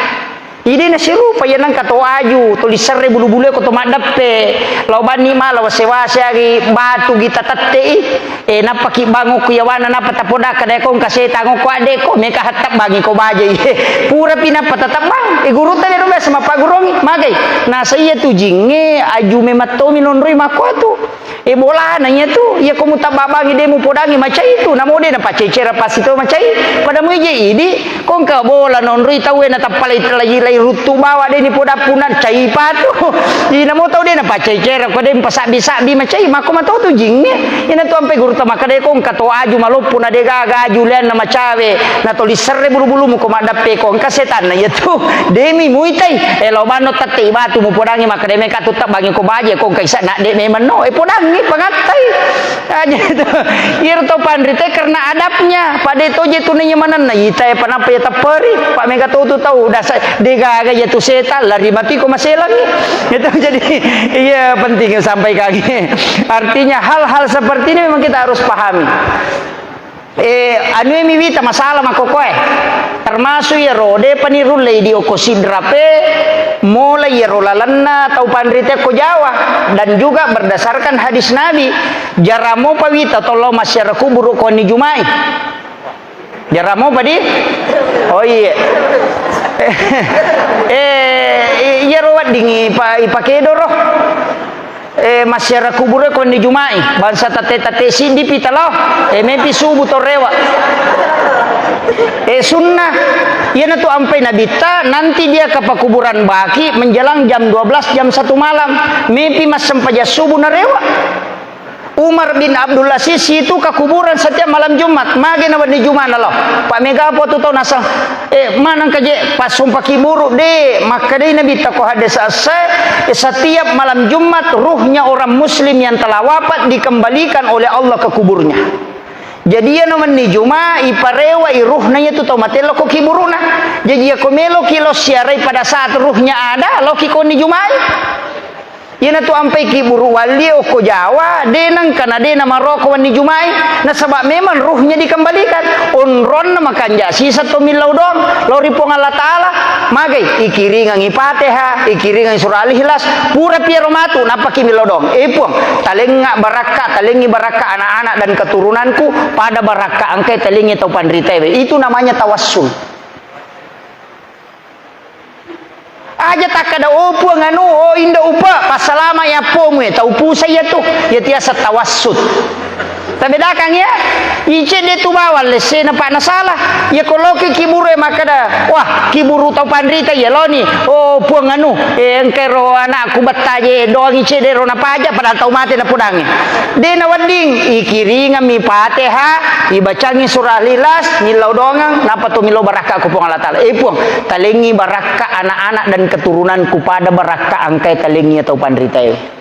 Idi nasirupa iya nengka to aju, to lisserre bulu-bulu ko to maddeppe. Lao banni mala wase-wase agi batu gi tatettei. Eh, nappaki bang okko yawana nappa tapodakka deko engka setang okko addeko, meka hatta bangi ko bajai. Purapi nappa tatebbang. Eh, gurutta dero biasa mappagurongi, magai. Nasa iya tu jingnge aju memattomi nonroi makkuatu. Eh, bolana iya tu, iya ko mutabbabangi de mupodangi macai tu, namo de napaccecera pasti to macai. Pada muije idi, ko engka bola nonroi tauwe natappa lai, lai, lai ruttu bawa de nipodappuna cai patu. Inamo tau de napaccecera ko de mpasabbi-sabbi macai, makko matotu jingnge. Inatu ampe gurutta makkeda ko engka to aju maloppo na de gaga aju leanna macawe, na to lisserre bulu-bulumu ko maddappe ko engka setanna iya tu. Demi muitai, eh, lao banno tette i batu mupodangi makkeda meka tu tabbangi ko baje ko engka isa na de memang no, eh, podangi pangattai. Aja itu. Iyaro to panrite karena adabnya, pada to je tu nanya manenna, ita ya panapa ya taperi, Pak mega to tu tau, dasa de gaga ya tu setan, lari mati ko maselangi. Itu jadi, iya penting sampai kaki. Artinya hal-hal seperti ini memang kita harus pahami. Eh, anu mi wita masalah makkokoe. Termasuk iyaro, de pani rulle di oko sidrape, mulai iyaro lalenna tau panrite ko Jawa, dan juga berdasarkan hadis Nabi, jaramo pawita tollo masyarakat kuburu koni Jumai. Jaramo padi? Oh iya. Eh, iyaro weddingi pa, ipakedoro. Eh, masyarakat kuburu ko ni Jumai, bangsa tate-tate siddi pi talao, eh, mepi subuh to rewa. Eh, sunnah, iyanatu ampai nabitta, nanti dia ke pekuburan Baki menjelang jam dua belas, jam satu malam, mepi massempajang subuh na rewa. Umar bin Abdul Aziz itu ke kuburan setiap malam Jumat, mage na wenni Jumat na lao. Pak mega apa tu tau nasang, eh, manang kaje, pas sumpah kiburu, de, makkedai Nabi tako hadis asa, eh, setiap malam Jumat ruhnya orang muslim yang telah wafat dikembalikan oleh Allah ke kuburnya. Jadi iya na wenni Juma, iparewa i ruhna iya tu tau mate lo ko kiburuna. Jadi iya ko melo ki lo siarai pada saat ruhnya ada, lo ki koni Jumai. Iyanatu ampai kiburu walli okko Jawa, de nengka na de namaroko wenni Jumai, nasaba memang ruhnya dikembalikan. Onronna makanja sisa to millau doang, lao ri Puang Allah Taala, magai, ikiringangi Fatihah, ikiringangi surah Al-Ikhlas, pura piaro matu, nappaki millau doang. Eh Puang, talengnga barakka, talengngi barakka anak-anak dan keturunanku, pada barakka engkai talengngi tau panritewe. Itu namanya tawassul. Aja takkada, "Oh, Puang anu, oh, Indo upa, passalama ya pomu ya." Tau pusa iya tu. Iya tiasa tawassut. Tabedakang ya? Iye cedde tu bawang lessena, Pak, nasala. Iya ko loki kiburu e makkada, "Wah, kiburu tau panrita iya loni. Oh, Puang anu, eh, engka ro anakku bettaje doangi cedde ro napaja, padahal tau mate napodangi." De nawedding, ikiringammi Fatihah, ibacangi surah Al-Ikhlas, millau doangeng, nappa to millau barakka ko Puang Allah Taala. Eh, Puang, talengi barakka anak-anak dan keturunanku pada barakka engkae talengi tau panritae.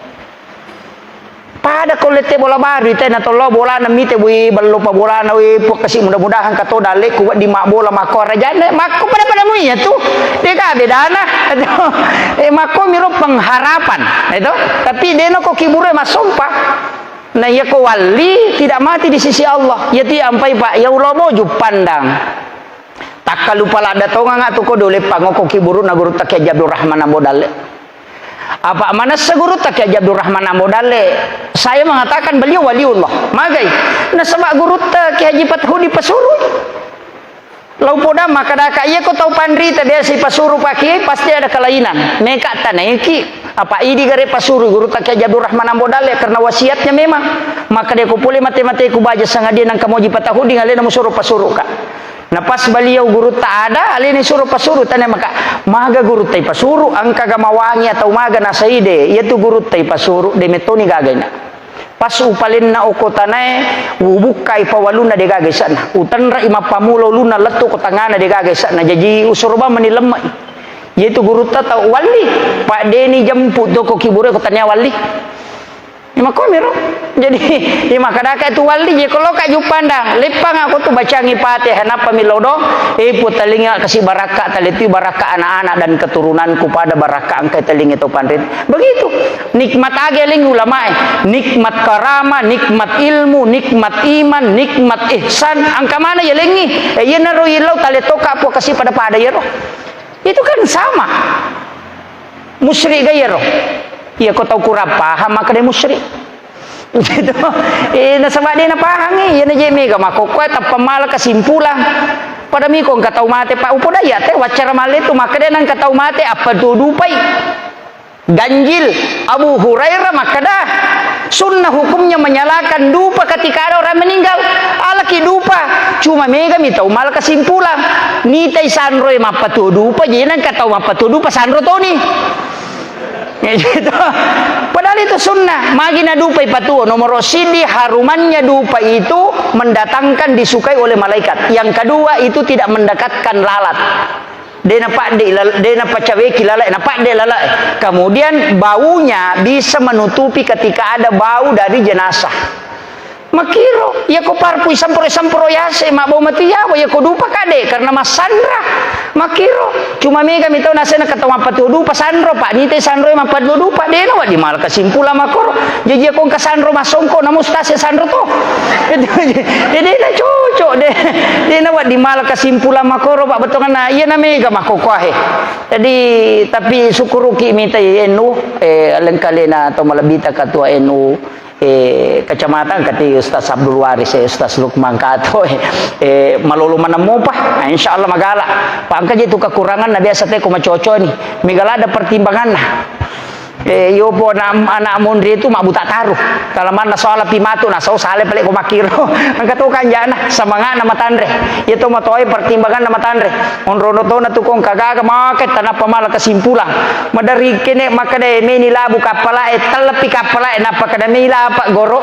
Pada ko lette bola baru, ite na tollo bolana mite, wih, bello pa bolana, wih, Puang kasi, mudah-mudahan kato dalleku wedding mabbola makko arajane, makko pada-pada mu iya tu. Deka bedana. Eh, makko miro pengharapan, itu. Tapi deno ko kiburu e massompa. Nah, iya ko walli tidak mati di sisi Allah. Iya tu ampai, Pak, ya ulomo juppandang. Takkalupa ladda tonganga tu ko dole pangoko kiburuna gurutta Kiai Haji Abdurrahman Ambo Dalle. Apa manessa gurutta Kiai Haji Abdurrahman Ambo Dalle? Saya mengatakan beliau waliullah. Magai? Nasaba gurutta Kiai Haji Fathudi pasuru. Lau poda makkadaka, iya ko tau panrita biasa ipasuru Pak Kiai, pasti ada kelainan. Meka tanaiki, apa idi gare pasuru gurutta Kiai Haji Abdurrahman Ambo Dalle karena wasiatnya memang. Maka dia ko pole mate-mateku baja sangadia nangka moji patahuding alena musuru pasuruka. Na pas baliau gurutta ada, alena suro pasuru, tanya maka, maga gurutta ipasuru, engka ga mawangi atau maga nasaide, iya tu gurutta ipasuru, de metoni gagaina. Pas upalenna okko tanae, ubukkai pawalunna de gaga isana. Utenrei mappammula ulunna lettu ko tangana de gaga isana. Jaji usuro bang mani lemmai. Iya tu gurutta tau walli, Pak, deni jempu toko kiburu ko tania walli. Makkomiro. Jadi, iya makkadaka tu walli je ko loka juppandang. Leppang aku tu bacangi Fatihah, nappa milodong. Eh, putalinga kasi barakka, taletu barakka anak-anak dan keturunanku pada barakka engka talingi tau panrit. Begitu. Nikmat aga eling ulamae. Nikmat karama, nikmat ilmu, nikmat iman, nikmat ihsan. Engka mana ya lengi? Eh, iya naro ilau tale toka po kasi pada-pada ya roh. Itu kan sama. Musyrik ga iyaro? Iya ko tau kurang paham maka de musyrik. Gitu. Eh, nasaba de napahangi, iya na je mega makkokkoe tappa mala kesimpulan. Pada miko engka tau mate, Pak, upoda iya te waccara male tu maka de nangka tau mate apa tu dupai. Ganjil. Abu Hurairah makkada, sunnah hukumnya menyalakan dupa ketika ada orang meninggal. Alaki dupa, cuma mega mi tau mala kesimpulan. Nitai sanroe mappatuo dupa, jadi nangka tau mappatuo dupa sanro toni. Ya, gitu. Padahal itu sunnah. Magi na dupa ipatuo, nomor sidi harumannya dupa itu mendatangkan, disukai oleh malaikat. Yang kedua, itu tidak mendekatkan lalat. De napadde lal-, de napacaweki lala'e, napadde lala'e. Kemudian baunya bisa menutupi ketika ada bau dari jenazah. Makkiro, iya ko parpui sempro-sempro yase, mabbau matu yawa, iya ko dupa kade, karena massanra. Makkiro, cuma mega mi tau nasena kata mappatuo dupa sanro, Pak, nitai sanro mappatuo dupa, de na wedding mala kesimpulan makkoro. Jaji iya ko engka sanro massongko, na mustase sanro to. Jadi na cocok, de, de na wedding mala kesimpulan makkoro, Pak, bettuanna iya na mega makkokkoe. Jadi, tapi sukkuruki mitai N U, eh, lengkalena atau malebbita ketua N U, eh, kecamatan kati Ustaz Abdul Waris, eh, Ustaz Lukman Kato, eh, eh, malolo manemmopa, ah, insya Allah magala. Pangkaji tu kekurangan na biasa teko macoco ni, megala ada pertimbanganna. Eh, yopo anak, anak monri itu mak buta taruh. Kalau mana soal pi matu, nah, so sale pale ko makkiro. Engka to kanjana, semangat na matanre. Iya to matoe pertimbangan na matanre. Onrono tona tu kong kagaga make tanapa mala kesimpulan. Madari kene makkada meni labu kappala e, tellepi kappala e, nappa kada mei lapa goro.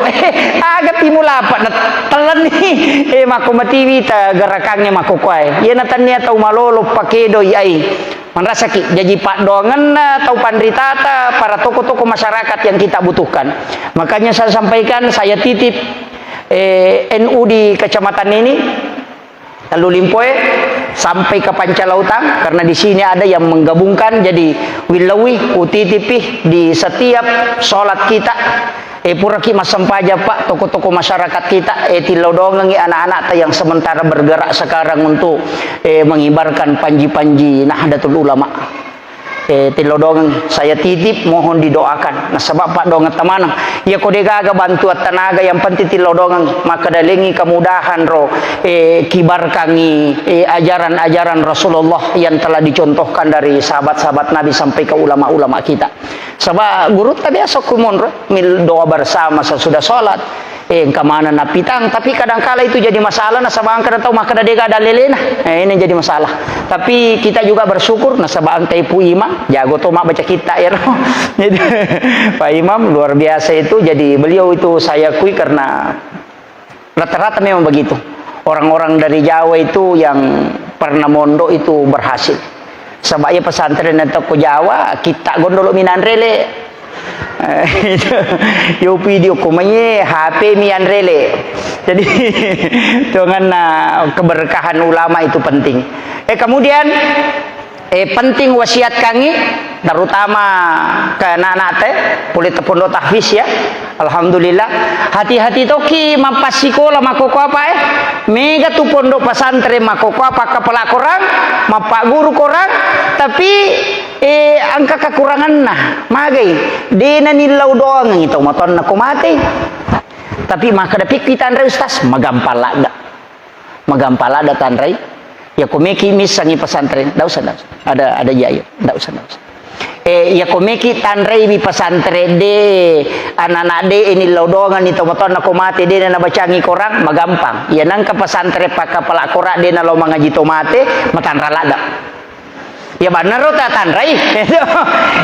Aga timu lapa na telleni. Eh, makko matiwi ta gerakangnge makko kuae. Iya na tannia tau malolo pakedoi ai. Manrasaki, jaji paddoangenna tau panritata, para tokoh-tokoh masyarakat yang kita butuhkan. Makanya saya sampaikan, saya titip, eh, N U di kecamatan ini, Tellu Limpoe, sampai ke Pancalautang, karena di sini ada yang menggabungkan, jadi willawi, utitipi di setiap sholat kita, Eh, puraki massempajang, Pak, tokoh-tokoh masyarakat kita, eh, tillau doangengi anak-anakta yang sementara bergerak sekarang untuk, eh, mengibarkan panji-panji Nahdlatul Ulama. Eh, tillodongeng, saya titip, mohon didoakan. Nasaba paddoangetta maneng. Iya ko degaga bantuan tenaga, yang penting tillodongeng. Maka dalengi kemudahan ro, eh, kibarkangi, eh, ajaran-ajaran Rasulullah yang telah dicontohkan dari sahabat-sahabat Nabi sampai ke ulama-ulama kita. Saba gurutta biasa ku monro, mil doa bersama sesudah sholat. Eh, engka maneng napitang, tapi kadangkala itu jadi masalah, nasaba engka tau makkeda dega ada lelena. Eh, ini jadi masalah. Tapi kita juga bersyukur, nasaba engka Ibu Imam, jago to mabbaca kitta ero. Jadi, Pak Imam luar biasa itu, jadi beliau itu saya akui karena rata-rata memang begitu. Orang-orang dari Jawa itu yang pernah mondok itu berhasil. Saba iya pesantren yang toko Jawa, kitta gondolo minanrele. Eh, itu, yo video ko mai, H P mi anrele. Jadi, tonganna keberkahan ulama itu penting. Eh, kemudian, eh, penting wasiatkangi, terutama ke anak-anak te, pole te pondok tahfiz ya. Alhamdulillah. Hati-hati toki mappassikola makkoko apa eh. Mega tu pondok pesantren makkoko apa kepala korang, mappagguru korang, tapi Eh, engka kekuranganna, magai, dena nillau doangengi tau matoanna ko matei. Tapi makkeda pikki tanrai ustaz, magampang ladda. Magampang ladda tanrai. Ya ko meki missangi pesantren, ndak usah, ndak usah. Ada, ada jayo, ndak usah, ndak usah. Eh, ya ko meki tanrai mi pesantren de, anak-anak de nillau doangengi tau matoanna ko mate, dena nabacangi korang, magampang. Ya nangka pesantren pakka pala korang dena lao mangaji to mate, matanra ladda. Iya bannaro ta tanrai.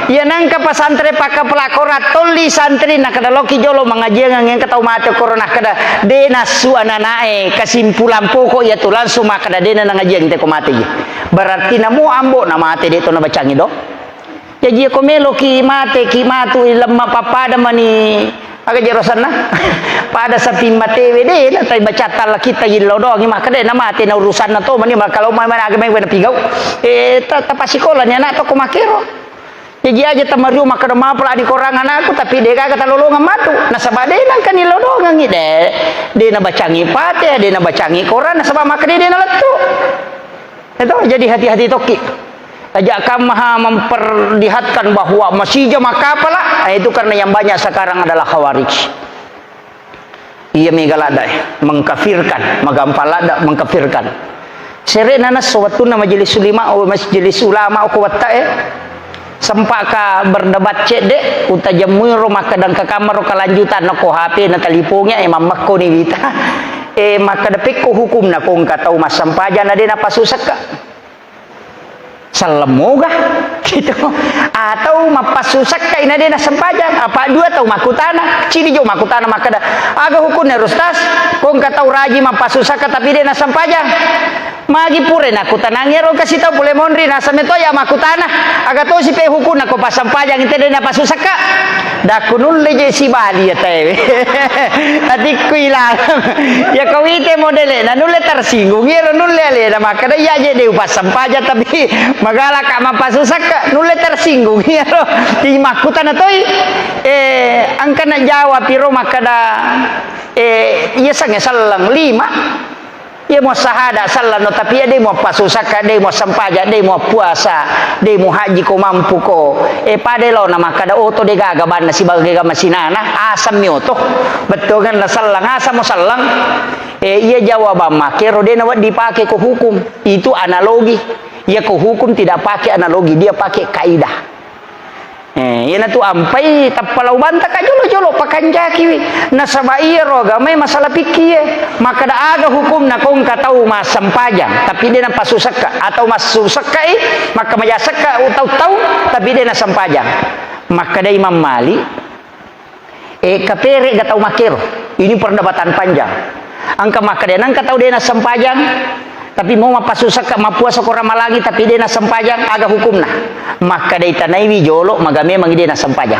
Iya nangka pesantren pakka pala korang tolli santri nakkeda loki jolo mangajiang engka tau mate koro nakkeda de nassu ananae kesimpulan pokok iya tu langsung makkeda de nangajiang te ko mate iya. Berarti namo ambo na mate de to nabacangi do. Jaji ko meloki mate ki matu lemma pappada mani Aga jero senna? Pada sapi matewe de na tai bacatta lakitta yillo doangi makkeda na mate na urusanna to mani kalau mai mana aga mai wena pigau. Eh, ta, tapasikola ni anak to ko makero. Jaji aja tamario makkeda mapala di korang anakku tapi de gaga talolongan matu. Nasaba de nangka nillo doangi de. De na bacangi pate, de na bacangi korang nasaba makkeda de na lettu. Itu jadi hati-hati tokki. Aja kammaha memperlihatkan bahwa masih jama kapala, eh, itu karena yang banyak sekarang adalah khawarij. Iya mega ladda, eh, mengkafirkan, magampang ladda mengkafirkan. Sere nanas waktu na majelis ulama, oh, majelis ulama ko watta, eh. Sempaka berdebat cedde, utajemmuiro makkeda engka kammaro kelanjutan nako H P na talipongi, eh, mammekko ni wita. Eh, makkeda pekko hukumna ko engka tau massempajang na de napasu sekka. Selleng moga, gitu. Atau mappassu sekka ina de nassempajang. Apa dua tau makkutana, cidi jo makkutana makkeda, aga hukumna ero ustaz? Ko engka tau raji mappassu sekka tapi de nassempajang. Magi pura nakkutanangi ero kasi tau pole monri, nasame to ya makkutana, aga tosi pe hukumna ko passempajang ite de napassu sekka? Dakku nulle je sibali ya tewe. Atikku ilang. Ya kau ite modele na nulle tersinggung, iyaro nulle alena makkeda iya je de upassempajang tapi magalaka mapassu sekka, nulle tersinggung iyaro. Di makkutana toi, eh, engka na jawab iro makkeda, eh, iya sange selleng lima. Iya muassahada sellano, tapi iya de muappasusakka, de muassempajang, de muappuasa, de muhajji ko mampu ko. Eh, pada lao na makkeda oto de gaga banna sibaga masinana, asammi oto. Bettuanna selleng, asamo selleng. Eh, iya jawabang makkero de nawedding pake ko hukum. Itu analogi. Iya ko hukum tidak pakai analogi, dia pakai kaidah. Eh, iyanatu ampai tappa lao bantaka jolo-jolo pakanjakiwi. Nasaba iyaro agamae masalah fikkie. Makkeda aga hukumna ko engka tau massempajang, tapi de napassu sekka, atau massu sekkai, makka maja sekka tau-tau, tapi de nassempajang. Makkeda Imam Malik, Eh, kapere ga tau makkero? Ini perdebatan panjang. Engka makkeda, nengka tau de nassempajang, tapi mau mappasusakka mappuasa ko Ramalangi, tapi de nassempajang, aga hukumna? Makkeda itanaiwi jolo, maga memang de nassempajang.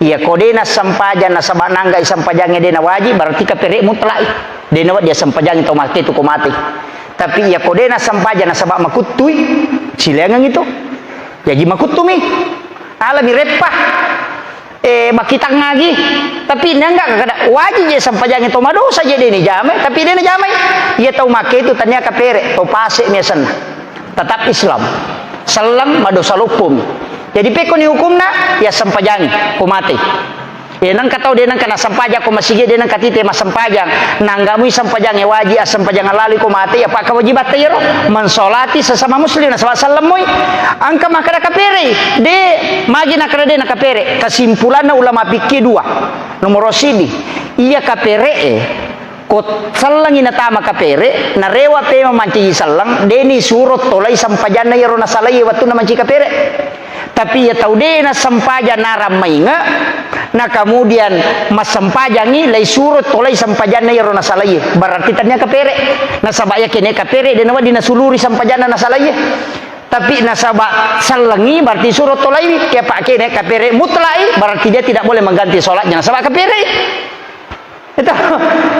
Iya ko de nassempajang, nasaba nangga sempajangnge de nawajib, berarti kapere mutlak. De nawa dia sempajangi tau mate tu ko mate. Tapi iya ko de nassempajang, nasaba makuttui, silengang itu. Jaji makuttumi. Alami reppa. Eh, makkitangngagi. Tapi nengka kada wajib je sempajangi to madosa je de ni jamai, tapi de na jamai. Iya tau make itu tania kapere, to pase mi asenna. Tetap Islam. Selleng madosa loppomi. Jadi, pekkoni hukumna, ya sempajangi, ko mate. Ya, nengka tau de nengka nasempaja ko masigi, de nengka tite massempajang. Nangga mui sempajang e waji, assempajang lalui ko mate, ya, apa kewajibatta iyaro? Mensolati sesama muslim, nasaba selleng mui. Engka makkeda kapere, de, magi nakkeda de nakapere. Kesimpulanna ulama fikih dua. Nomoro sidi, iya kapere e, ko sellengi natama kapere, narewa pema mancaji selleng, deni suro tolai sempajanna iyaro nasalai wettunna mancaji kapere. Tapi iya tau de nassempajang narang mainge, na kemudian massempajangi, lai suro tolai sempajanna iyaro nasalai, berarti tania kapere. Nasaba iya kene kapere, de nawedding nasuluri sempajanna nasalai. Tapi nasaba sellengi, berarti suro tolaiwi. Kepa kene kapere mutlai, berarti dia tidak boleh mengganti sholatnya nasaba kapere. Itu.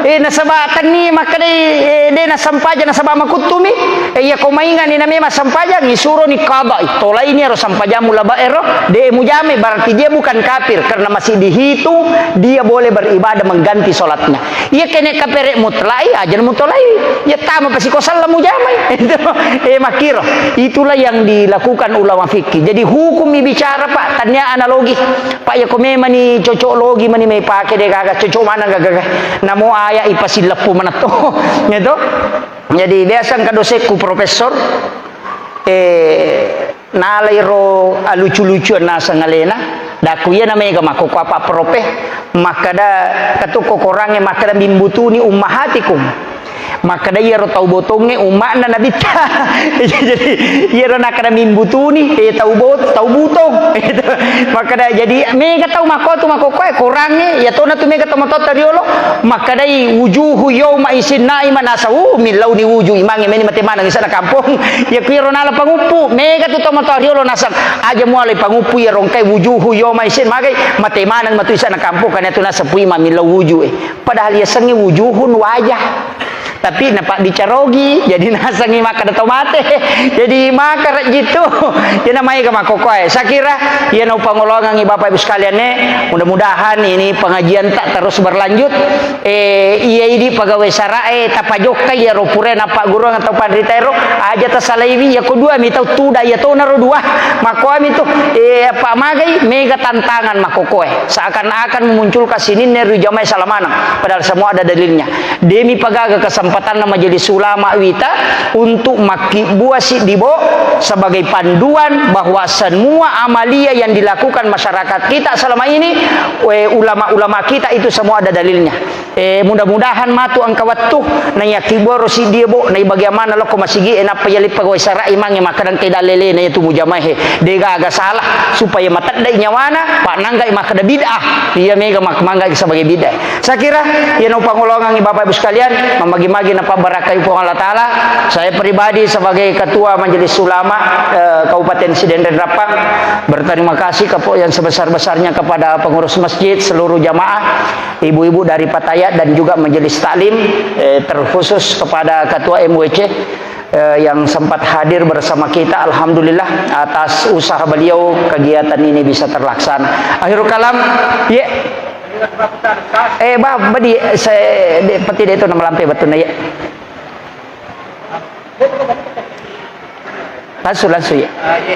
Eh, nasaba tenni makkedai, eh, de nassempajang nasaba makuttumi. Eh, iya ko maingani na memang sempajang, isuroni qadai. Tolaini ero sempajammu laba ero, de mujame, berarti dia bukan kafir karena masih dihitung dia boleh beribadah mengganti sholatnya. Iya kene kapere mutlai, aja mutolai. Iya tama pasi ko sallam mujamai. Itu, eh, makkiro. Itulah yang dilakukan ulama fikih. Jadi hukum bicara, Pak, tania analogi. Pak, iya ko memani cocok logi mani mai pake de gaga, cocok mana gaga. Namo aya ipasileppu manetto. Gitu. Jadi biasa engka dosekku profesor, eh, nalairo alucu-lucuan naseng alena, daku iya na mega makkoko apa prope, makkeda katukko korangnge makkeda mimbutuni ummahatikum. Makkeda iyaro tau botongnge umma'na nabitta. Jadi iyaro nakkeda mimbutuni, eh, tau bot-, tau butong. Makkeda jadi mega tau makkotu makkokkoe korangnge, iya tona tu mega tomatoatta riolo, makkedai wujuhu yauma isin naima nasau, uh, millauni wuju imangnge meni mate maneng isana kampong. Iya kuiro nala panguppu, mega tu tomatoa riolo nasang aja mualai panguppu iyaro engkai wujuhu yauma isin magai, mate maneng matu isana kampong, karena tu nasepui mamillau wuju e. Padahal yasengnge wujuhun wajah. Tapi napabbicara ogi, jadi nasengngi makkeda tau mate. Jadi makkeda jitu. Iyana maega makkokkoe. Saya kira iyana upangolongangngi Bapak Ibu sekalian e, mudah-mudahan ini pengajian tak terus berlanjut. Eh, iya idi pegawai sara e tapajokkai iyaro pura nappagguruang atau panrita ero, aja tasalaiwi, iya ko dua mi tau tuda iya tona ro dua. Makkoami tu, eh, apa magai mega tantangan makkokkoe. Seakan-akan memunculkan sininna ri jamaah salamaneng, padahal semua ada dalilnya. Demi pagaga kesempatanna majelis ulama wita untuk makkibbua siddi bo sebagai panduan bahwa semua amalia yang dilakukan masyarakat kita selama ini, eh, ulama-ulama kita itu semua ada dalilnya. Eh, mudah-mudahan matu engka wettu, naiya kiboro siddi bo, nai bagi amanna lokko masigi, eh, nappa yali pegawai sara imangnge makkeda engka dalele na yatu mujamahe. De gaga salah, supaya mateddai nyawana, pa nanggai makkeda bid'ah. Iya mega mak-, manggai sebagai bid'ah. Saya kira, iya na upangolongangngi Bapak Ibu sekalian, mamagi-magi napabarakai Puang Allah Ta'ala. Saya pribadi sebagai Ketua Majelis Ulama, eh, Kabupaten Sidenreng Rappang, berterima kasih kepo-, yang sebesar-besarnya kepada pengurus masjid, seluruh jamaah, ibu-ibu dari Patayat dan juga Majelis Taklim, eh, terkhusus kepada Ketua M W C, eh, yang sempat hadir bersama kita, alhamdulillah, atas usaha beliau kegiatan ini bisa terlaksana. Akhirul kalam, ye. Eh, bah, badi, saya, de, peti de itu nama lampe betul na, ye. Langsung, langsung, ya. Eh, ye,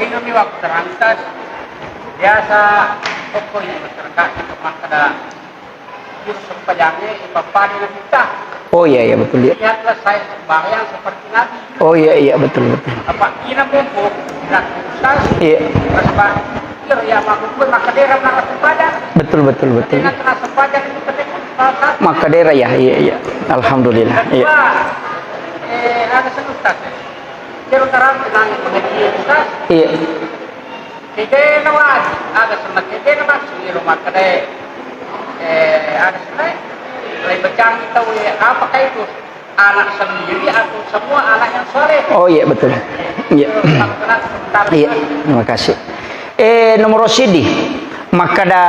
eh, ini waktu terangkat, biasa, pokoknya masyarakat, makkeda Sempajangnge ipappada Nabitta. Oh, iya, iya, betul, iya. Lihatlah saya sembahyang seperti Nabi. Oh, iya, iya, betul, betul. Apa ina mumpung, Ustaz? Iya. Sebab kira ya, maksud gue, maka dia orang sempadan. Betul, betul, betul. Dengan kena sempadan itu, kena sempadan. Maka dia, ya, iya, iya. Alhamdulillah, iya. Kedua, eh, ada satu, Ustaz. Kira terang, tenang, pengajian, Ustaz. Iya. Tegana wajib, aga senna tegana massu iro makkeda, eh, aga senna, lai bacangi tau, eh, apakah itu anak sendiri atau semua anak yang soleh? Oh, iya, betul. Iya. Iya, terima kasih. Eh, nomor sidi, makkeda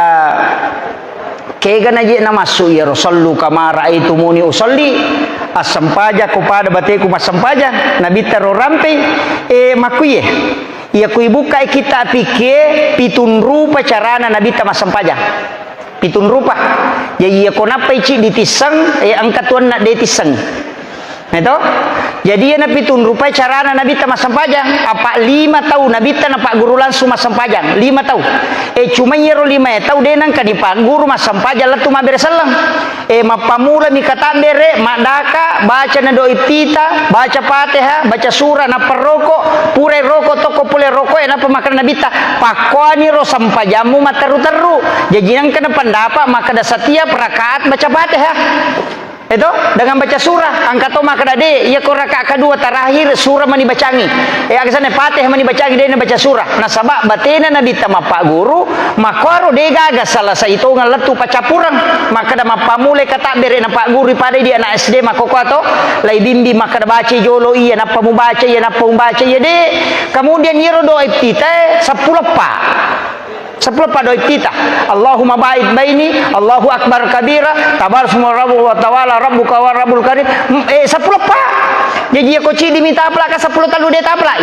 kegana je namassu iyaro sallu kama raaitumuni usalli, assempajakko pada bateku massempajang, nabitta ro rampei, eh, makkuye. Iya ku ibukkai kitta' fikih, pitung rupa carana Nabitta massempajang. Pitung rupa. Jadi iya ko nappai ciddi tisseng, eh, engka tuanna de tisseng. Nah, itu. Jadi, iya napitunrupai carana Nabitta massempajang, apa lima tau Nabitta napagguru langsung massempajang, lima tau. E, cuma iyaro lima e tau de nengka nipagguru massempajang lettu mabbere selleng. E, mappamulami katabbere, maddaka, baca na doa iftitah, baca Fatihah, baca surah, nappa roko, purai roko, tokko pole roko e, nappa makkeda Nabitta, pakkoani ro sempajammu matteru-teru. Jaji nengka napendapa makkeda setiap rakaat baca Fatihah. Eto, dengan baca surah, engka to makkeda de, iya ko rakaat kedua terakhir surah mani bacangi. E, aga senna Fatihah mani bacangi, de nabaca surah. Nasaba batena Nabitta mappagguru, makkuaro de gaga salah sai tongeng lettu paccappureng. Makkeda mappamulai katabbere napagguru pada di anak S D makkokkoe to, lai bimbing makkeda baca jolo iya, nappa mubaca iya, nappa mubaca iya de. Kemudian iyaro doa iftitah e seppulo eppa. Seppulo eppa doa iftitah. Allahumma ba'id baini, Allahu akbar kabira, tabarak ismu rabbu wa ta'ala rabbuka wa rabbul karim. Mm, eh, seppulo eppa. Jaji iya ko ciddi mi taplak ka seppulo tellu de taplak.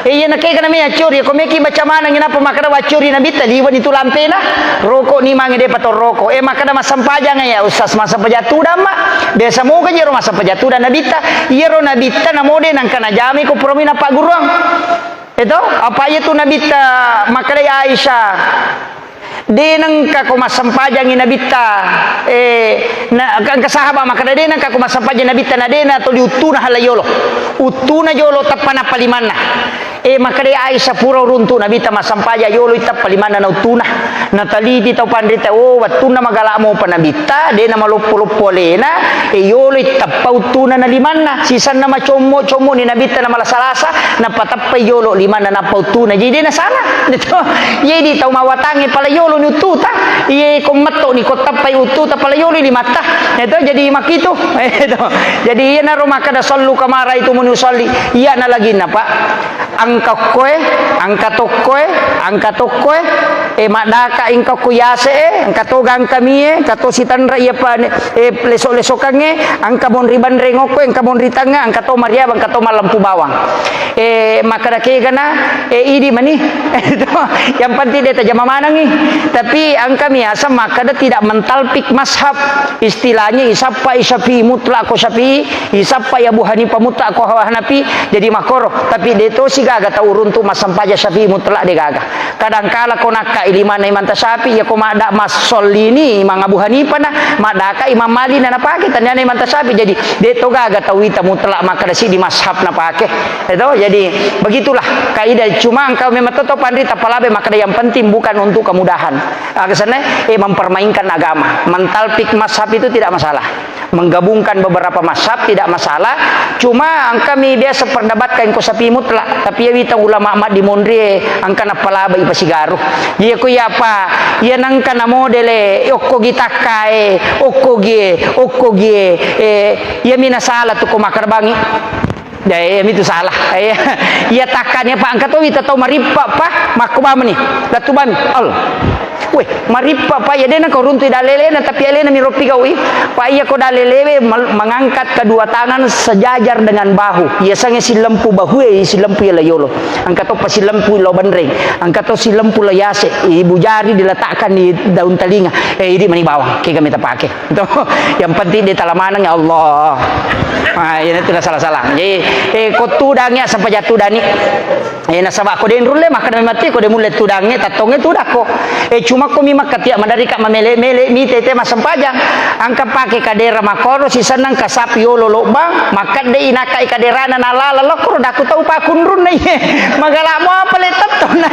Eh, iya na kega na me accori, ko meki baca maneng, nappa makkeda waccori Nabitta, liwani tu lampena. Roko ni mange de pato roko. Eh, makkeda massempajang ya Ustaz, massempajang tudang ma. Biasa moga jero massempajang tudang Nabitta. Iyaro Nabitta namo de nengka najamai ko purami nappagguruang. Eto, apa iya tu Nabitta makkedai Aisyah, de nengka ko massempajangi Nabitta, eh, na, engka, engka sahabat makkeda, de nengka ko massempajangi Nabitta, na de na toli uttuna halla yolo. Uttuna jolo teppa nappa limanna. Eh, makkedai Aisyah, pura uruntu Nabitta massempajang yolo i teppa limanna na uttuna. Nataliti tau panrita, oh, wettunna magala mopa Nabitta, de na maloppo-loppo alena, e yolo i teppa uttuna na limanna, sisenna macommo-commo ni Nabitta na malasa-lasa, nappa teppai yolo limanna nappa uttuna. Jadi de na salah. Jadi tau mawatangnge pala yolo ni uttuta, iye ko metto ni ko teppai uttuta pala yolo limatta. Eto, jadi makitu. Eto. Jadi iyanaro makkeda sallu kama raitumuni usalli. Iyana laginna, Pak. Engka okkoe, engka tokkoe, engka tokkoe, e, maddaka engka okko yase e, engka to gangkami e, engka to sitanra iya pa, e, leso-lesokangnge, engka monri banreng okkoe, engka monri tangnga, engka to mariaba, engka to mallempu bawang. E, makkeda kegana, e, idi mani. Yang penting de tajama manengi. Tapi engka mi aseng makkeda tidak mentalpik mazhab. Istilahnya isappai Syafi'i mutlak ko Syafi'i, isappai Abu Hanifah mutlak ko Hanafi, jadi makkoro. Tapi de tosi gaga tau uruntu massempaja Syafi'i mutlak, de gaga. Kadangkala ko nakkai limanna Imam Syafi'i, ya ko madda massollini Imam Abu Hanifah na, maddaka Imam Malik na napake, taniana Imam Syafi'i. Jadi de to gaga tau ita mutlak makkeda siddi mazhab napake. Eto, jadi begitulah kaidah. Cuma engka memang to panrita palabe makkeda yang penting bukan untuk kemudahan. Aga senna, eh, mempermainkan agama. Mentalpik mazhab itu tidak masalah. Menggabungkan beberapa mazhab tidak masalah. Cuma engka mi biasa perdebatkan ko Syafi'i mutlak. Tapi ya wita ulama maddi monri, eh, engka napalaba ipasigaru. Iya ko iya apa? Iya nengka na modele, eh, okko gi takkae, okko gi, okko gi, eh, iya mina salah tu ko makkarbangi. Dai, iya mitu salah. Iya, iya takkani apa engka to wita tau marippa pa, makko bamani. Lattu bami. Allah. Weh, marippa pa iya dena kau runtu dalelena, tapi alena mi roppi gaui. Pa iya ko dalelewe mal-, mengangkat kedua tangan sejajar dengan bahu. Iya sange silempu bahu e, silempu iya layolo. Engka to pa silempu lo banreng. Engka to silempu lo yase. Ibu jari diletakkan di daun telinga. Eh, idi mani bawang. Kega mita pake. To, yang penting de tala maneng ya Allah. Ah, iya, itu salah-salah. Jadi, eh, ko tudangi aseng pajatudani. Eh, nasaba ko de nrulle makkeda matti ko de mulle tudangi, tattonge tudakko. Eh, cuma ko mi makkatia madarika mamele-mele mi tete masempajang. Engka pake kadera makoro sisenna kasap yolo lobbang, makkedde inakkai kaderana nalala lokko daku tau pakunrunna iye. Magala mo apa le tettona.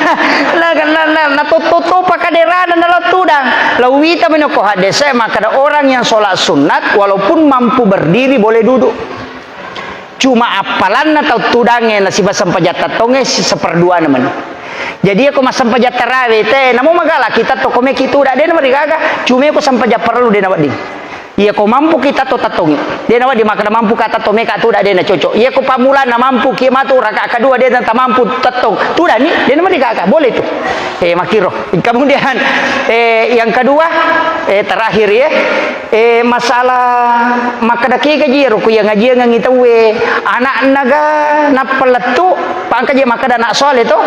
Na, na, na, na, na totto-totto pa kaderana nalo tudang. Lauwita meno ko haddese makkeda orang yang sholat sunat walaupun mampu berdiri boleh duduk. Cuma appalanna tau tudangnge nasiba sempajang tattongnge si-, seperduana meni. Jadi iya ko massempajang tarawe te, namo magala kita to ko meki tuda de namarigaga. Cuma iya ko sempajang parellu de nawedding. Iya ko mampu kita to tattongi. De nawedding makkeda mampu ka tatto meka tuda de na cocok. Iya ko pammulana mampu ki matu rakaat kedua de na tamampu tattong. Tudani de namarigaga. Boleh tu. Eh, makkiro. Kemudian, eh, yang kedua, eh, terakhir ya, eh, masalah makkeda kega ji ro ku yang ngajiangengi tauwe, anakna ga nappa lettu, pangka je makkeda anak soleh to.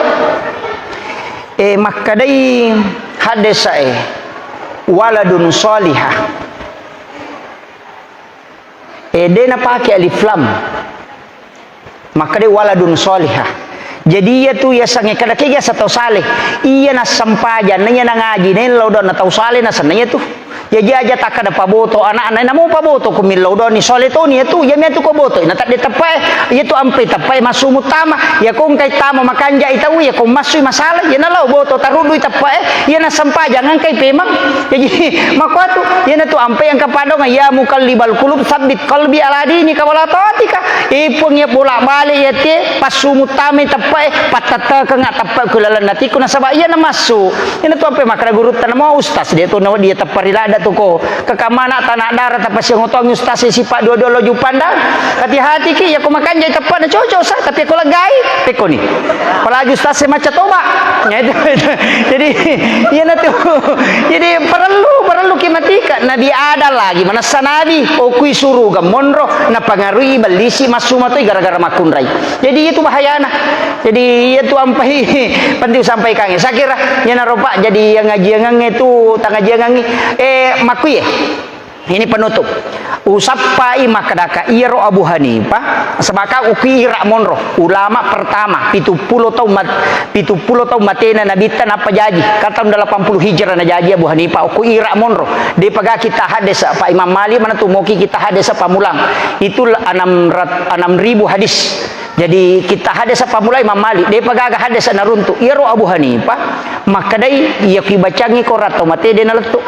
Eh, makkedai haddesa e, waladun solihah. Eh, de napake alif lam. Makkeda waladun sholihah. Jadi iya tu iya sange kada kega sa tau saleh. Iya nassempajang, na iya nangaji, na iya lao doang na tau saleh na senna iya tu. Iya ji aja takkada paboto anakna, namo paboto ko millau doang ni soleh toni iya tu, iya mia tu ko boto, na tadde teppae, iya tu ampe teppae massu muttama, iya ko engkai tama makanjai tau, iya ko massui masalah, iya na lao boto taruddui teppae, iya nassempajang engkai pemang. Iya ji makkuatu, iya na tu ampe engka padonga, ya muqallibal qulub tsabbit qalbi ala dinika wala taatika. Eh, Puang, iya bolak-balik iya te, passu muttama teppae, pattettekengnga teppae ku lalenna atiku nasaba iya namassu. Iyana tu ampe makkeda gurutta namo ustaz, de tu nawedding iya teppa ri ladda tu ko. Kekamana tanah darah tapasiang otoangngi ustaz e sipa dua-dua lo jupanda. Hati-hatiki, iya ko makanjai teppa na cocok sa, tapi ko legai, pekko ni. Apalagi ustaz e macca toba. Ya itu. Jadi, iyana tu. Jadi perlu, perlu ki matika. Nabi Adam lagi manessa nabi, okui suruga monro, napangarui bellisi massu matoi gara-gara makkunrai. Jadi itu bahayana. Jadi iya tu ampai penting usampaikangnge. Saya kira iyanaro Pak jadi yang ngajiangangnge tu tangajiangangngi. Eh, makkuye. Ini penutup. Usappai makkedaka iyaro Abu Hanifah, sebaka uki ira monro, ulama pertama, pitu pulo taung mat-, pitu pulo taung matena nabitta nappa jaji, kan taung delapan puluh Hijrah najaji Abu Hanifah, uku ira monro. Depaga kita hadis Pak Imam Malik mana tu moki kita hadis pamulang. Itu enam rat-, enam ribu hadis. Jadi kita hadis pammulai Imam Malik, depa gaga hadis naruntu. Iyaro Abu Hanifah makkedai, iya kibacangi Quran to mate de nalettu.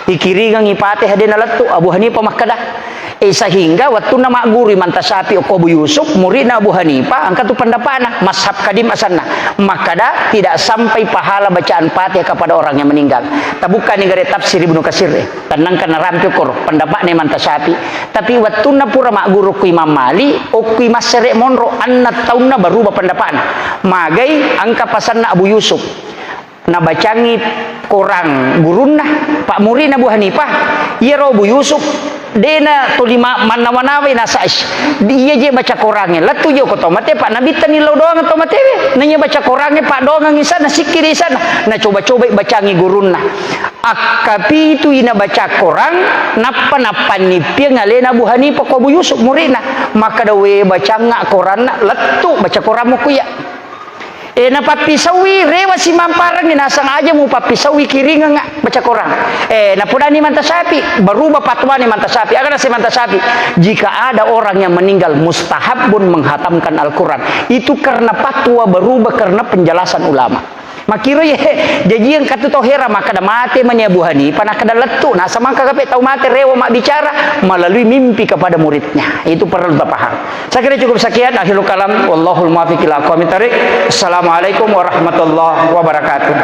Ikiringangi Fatihah de nalettu. Abu Hanifah makkeda. Eh, sehingga wattunna magguru Imam Tasyafi okko Abu Yusuf, muridna Abu Hanifah, engka tu pendapatna, mazhab kadim asanna. Makkeda tidak sampai pahala bacaan Fatihah kepada orang yang meninggal. Tabukkani gare tafsir Ibnu Katsir, eh. Tennangka narampe koro, pendapatna Imam Tasyafi. Tapi wattunna pura magguru ku Imam Malik, okkui massere monro, anna taunna baruba pendapatna. Magai engka pasanna Abu Yusuf. Nabacangi korang gurunna, Pak muridna Abu Hanifah. Iyaro Abu Yusuf, dena tuli ma-, mannawa-nawai nasa, ish, iya je baca korangnge. Lettu je ko to mate, Pak, nabittani lao doang to matewe. Nanya baca korangnge, Pak, doangang isana, sikkiri isana. Nacoba-cobai bacangi gurunna. Akkapitui nabaca Korang, nappa nappannippiang alena Abu Hanifah ko Abu Yusuf muridna. Makkeda, "We, bacangnga Koranna, lettu baca Korammu kuya." Eh, napappisaui, rewa simampareng, nasang aja mupappisaui kiringengnga baca Korang. Eh, napodani Imam Tasyafi, berubah fatwani Imam Tasyafi. Aga naseng Imam Tasyafi, "Jika ada orang yang meninggal, mustahabun menghatamkan Al-Quran." Itu karena fatwa berubah karena penjelasan ulama. Makkiro ye, jaji engka tu tau hera makkeda mate mani Abu Hanifah, nakkeda lettu, nasaba engka kape tau mate rewa mabbicara melalui mimpi kepada muridnya. Itu perlu tapaham. Saya kira cukup sekian, akhirul kalam, wallahul muwaffiq ila aqwamit thariq. Assalamualaikum warahmatullahi wabarakatuh.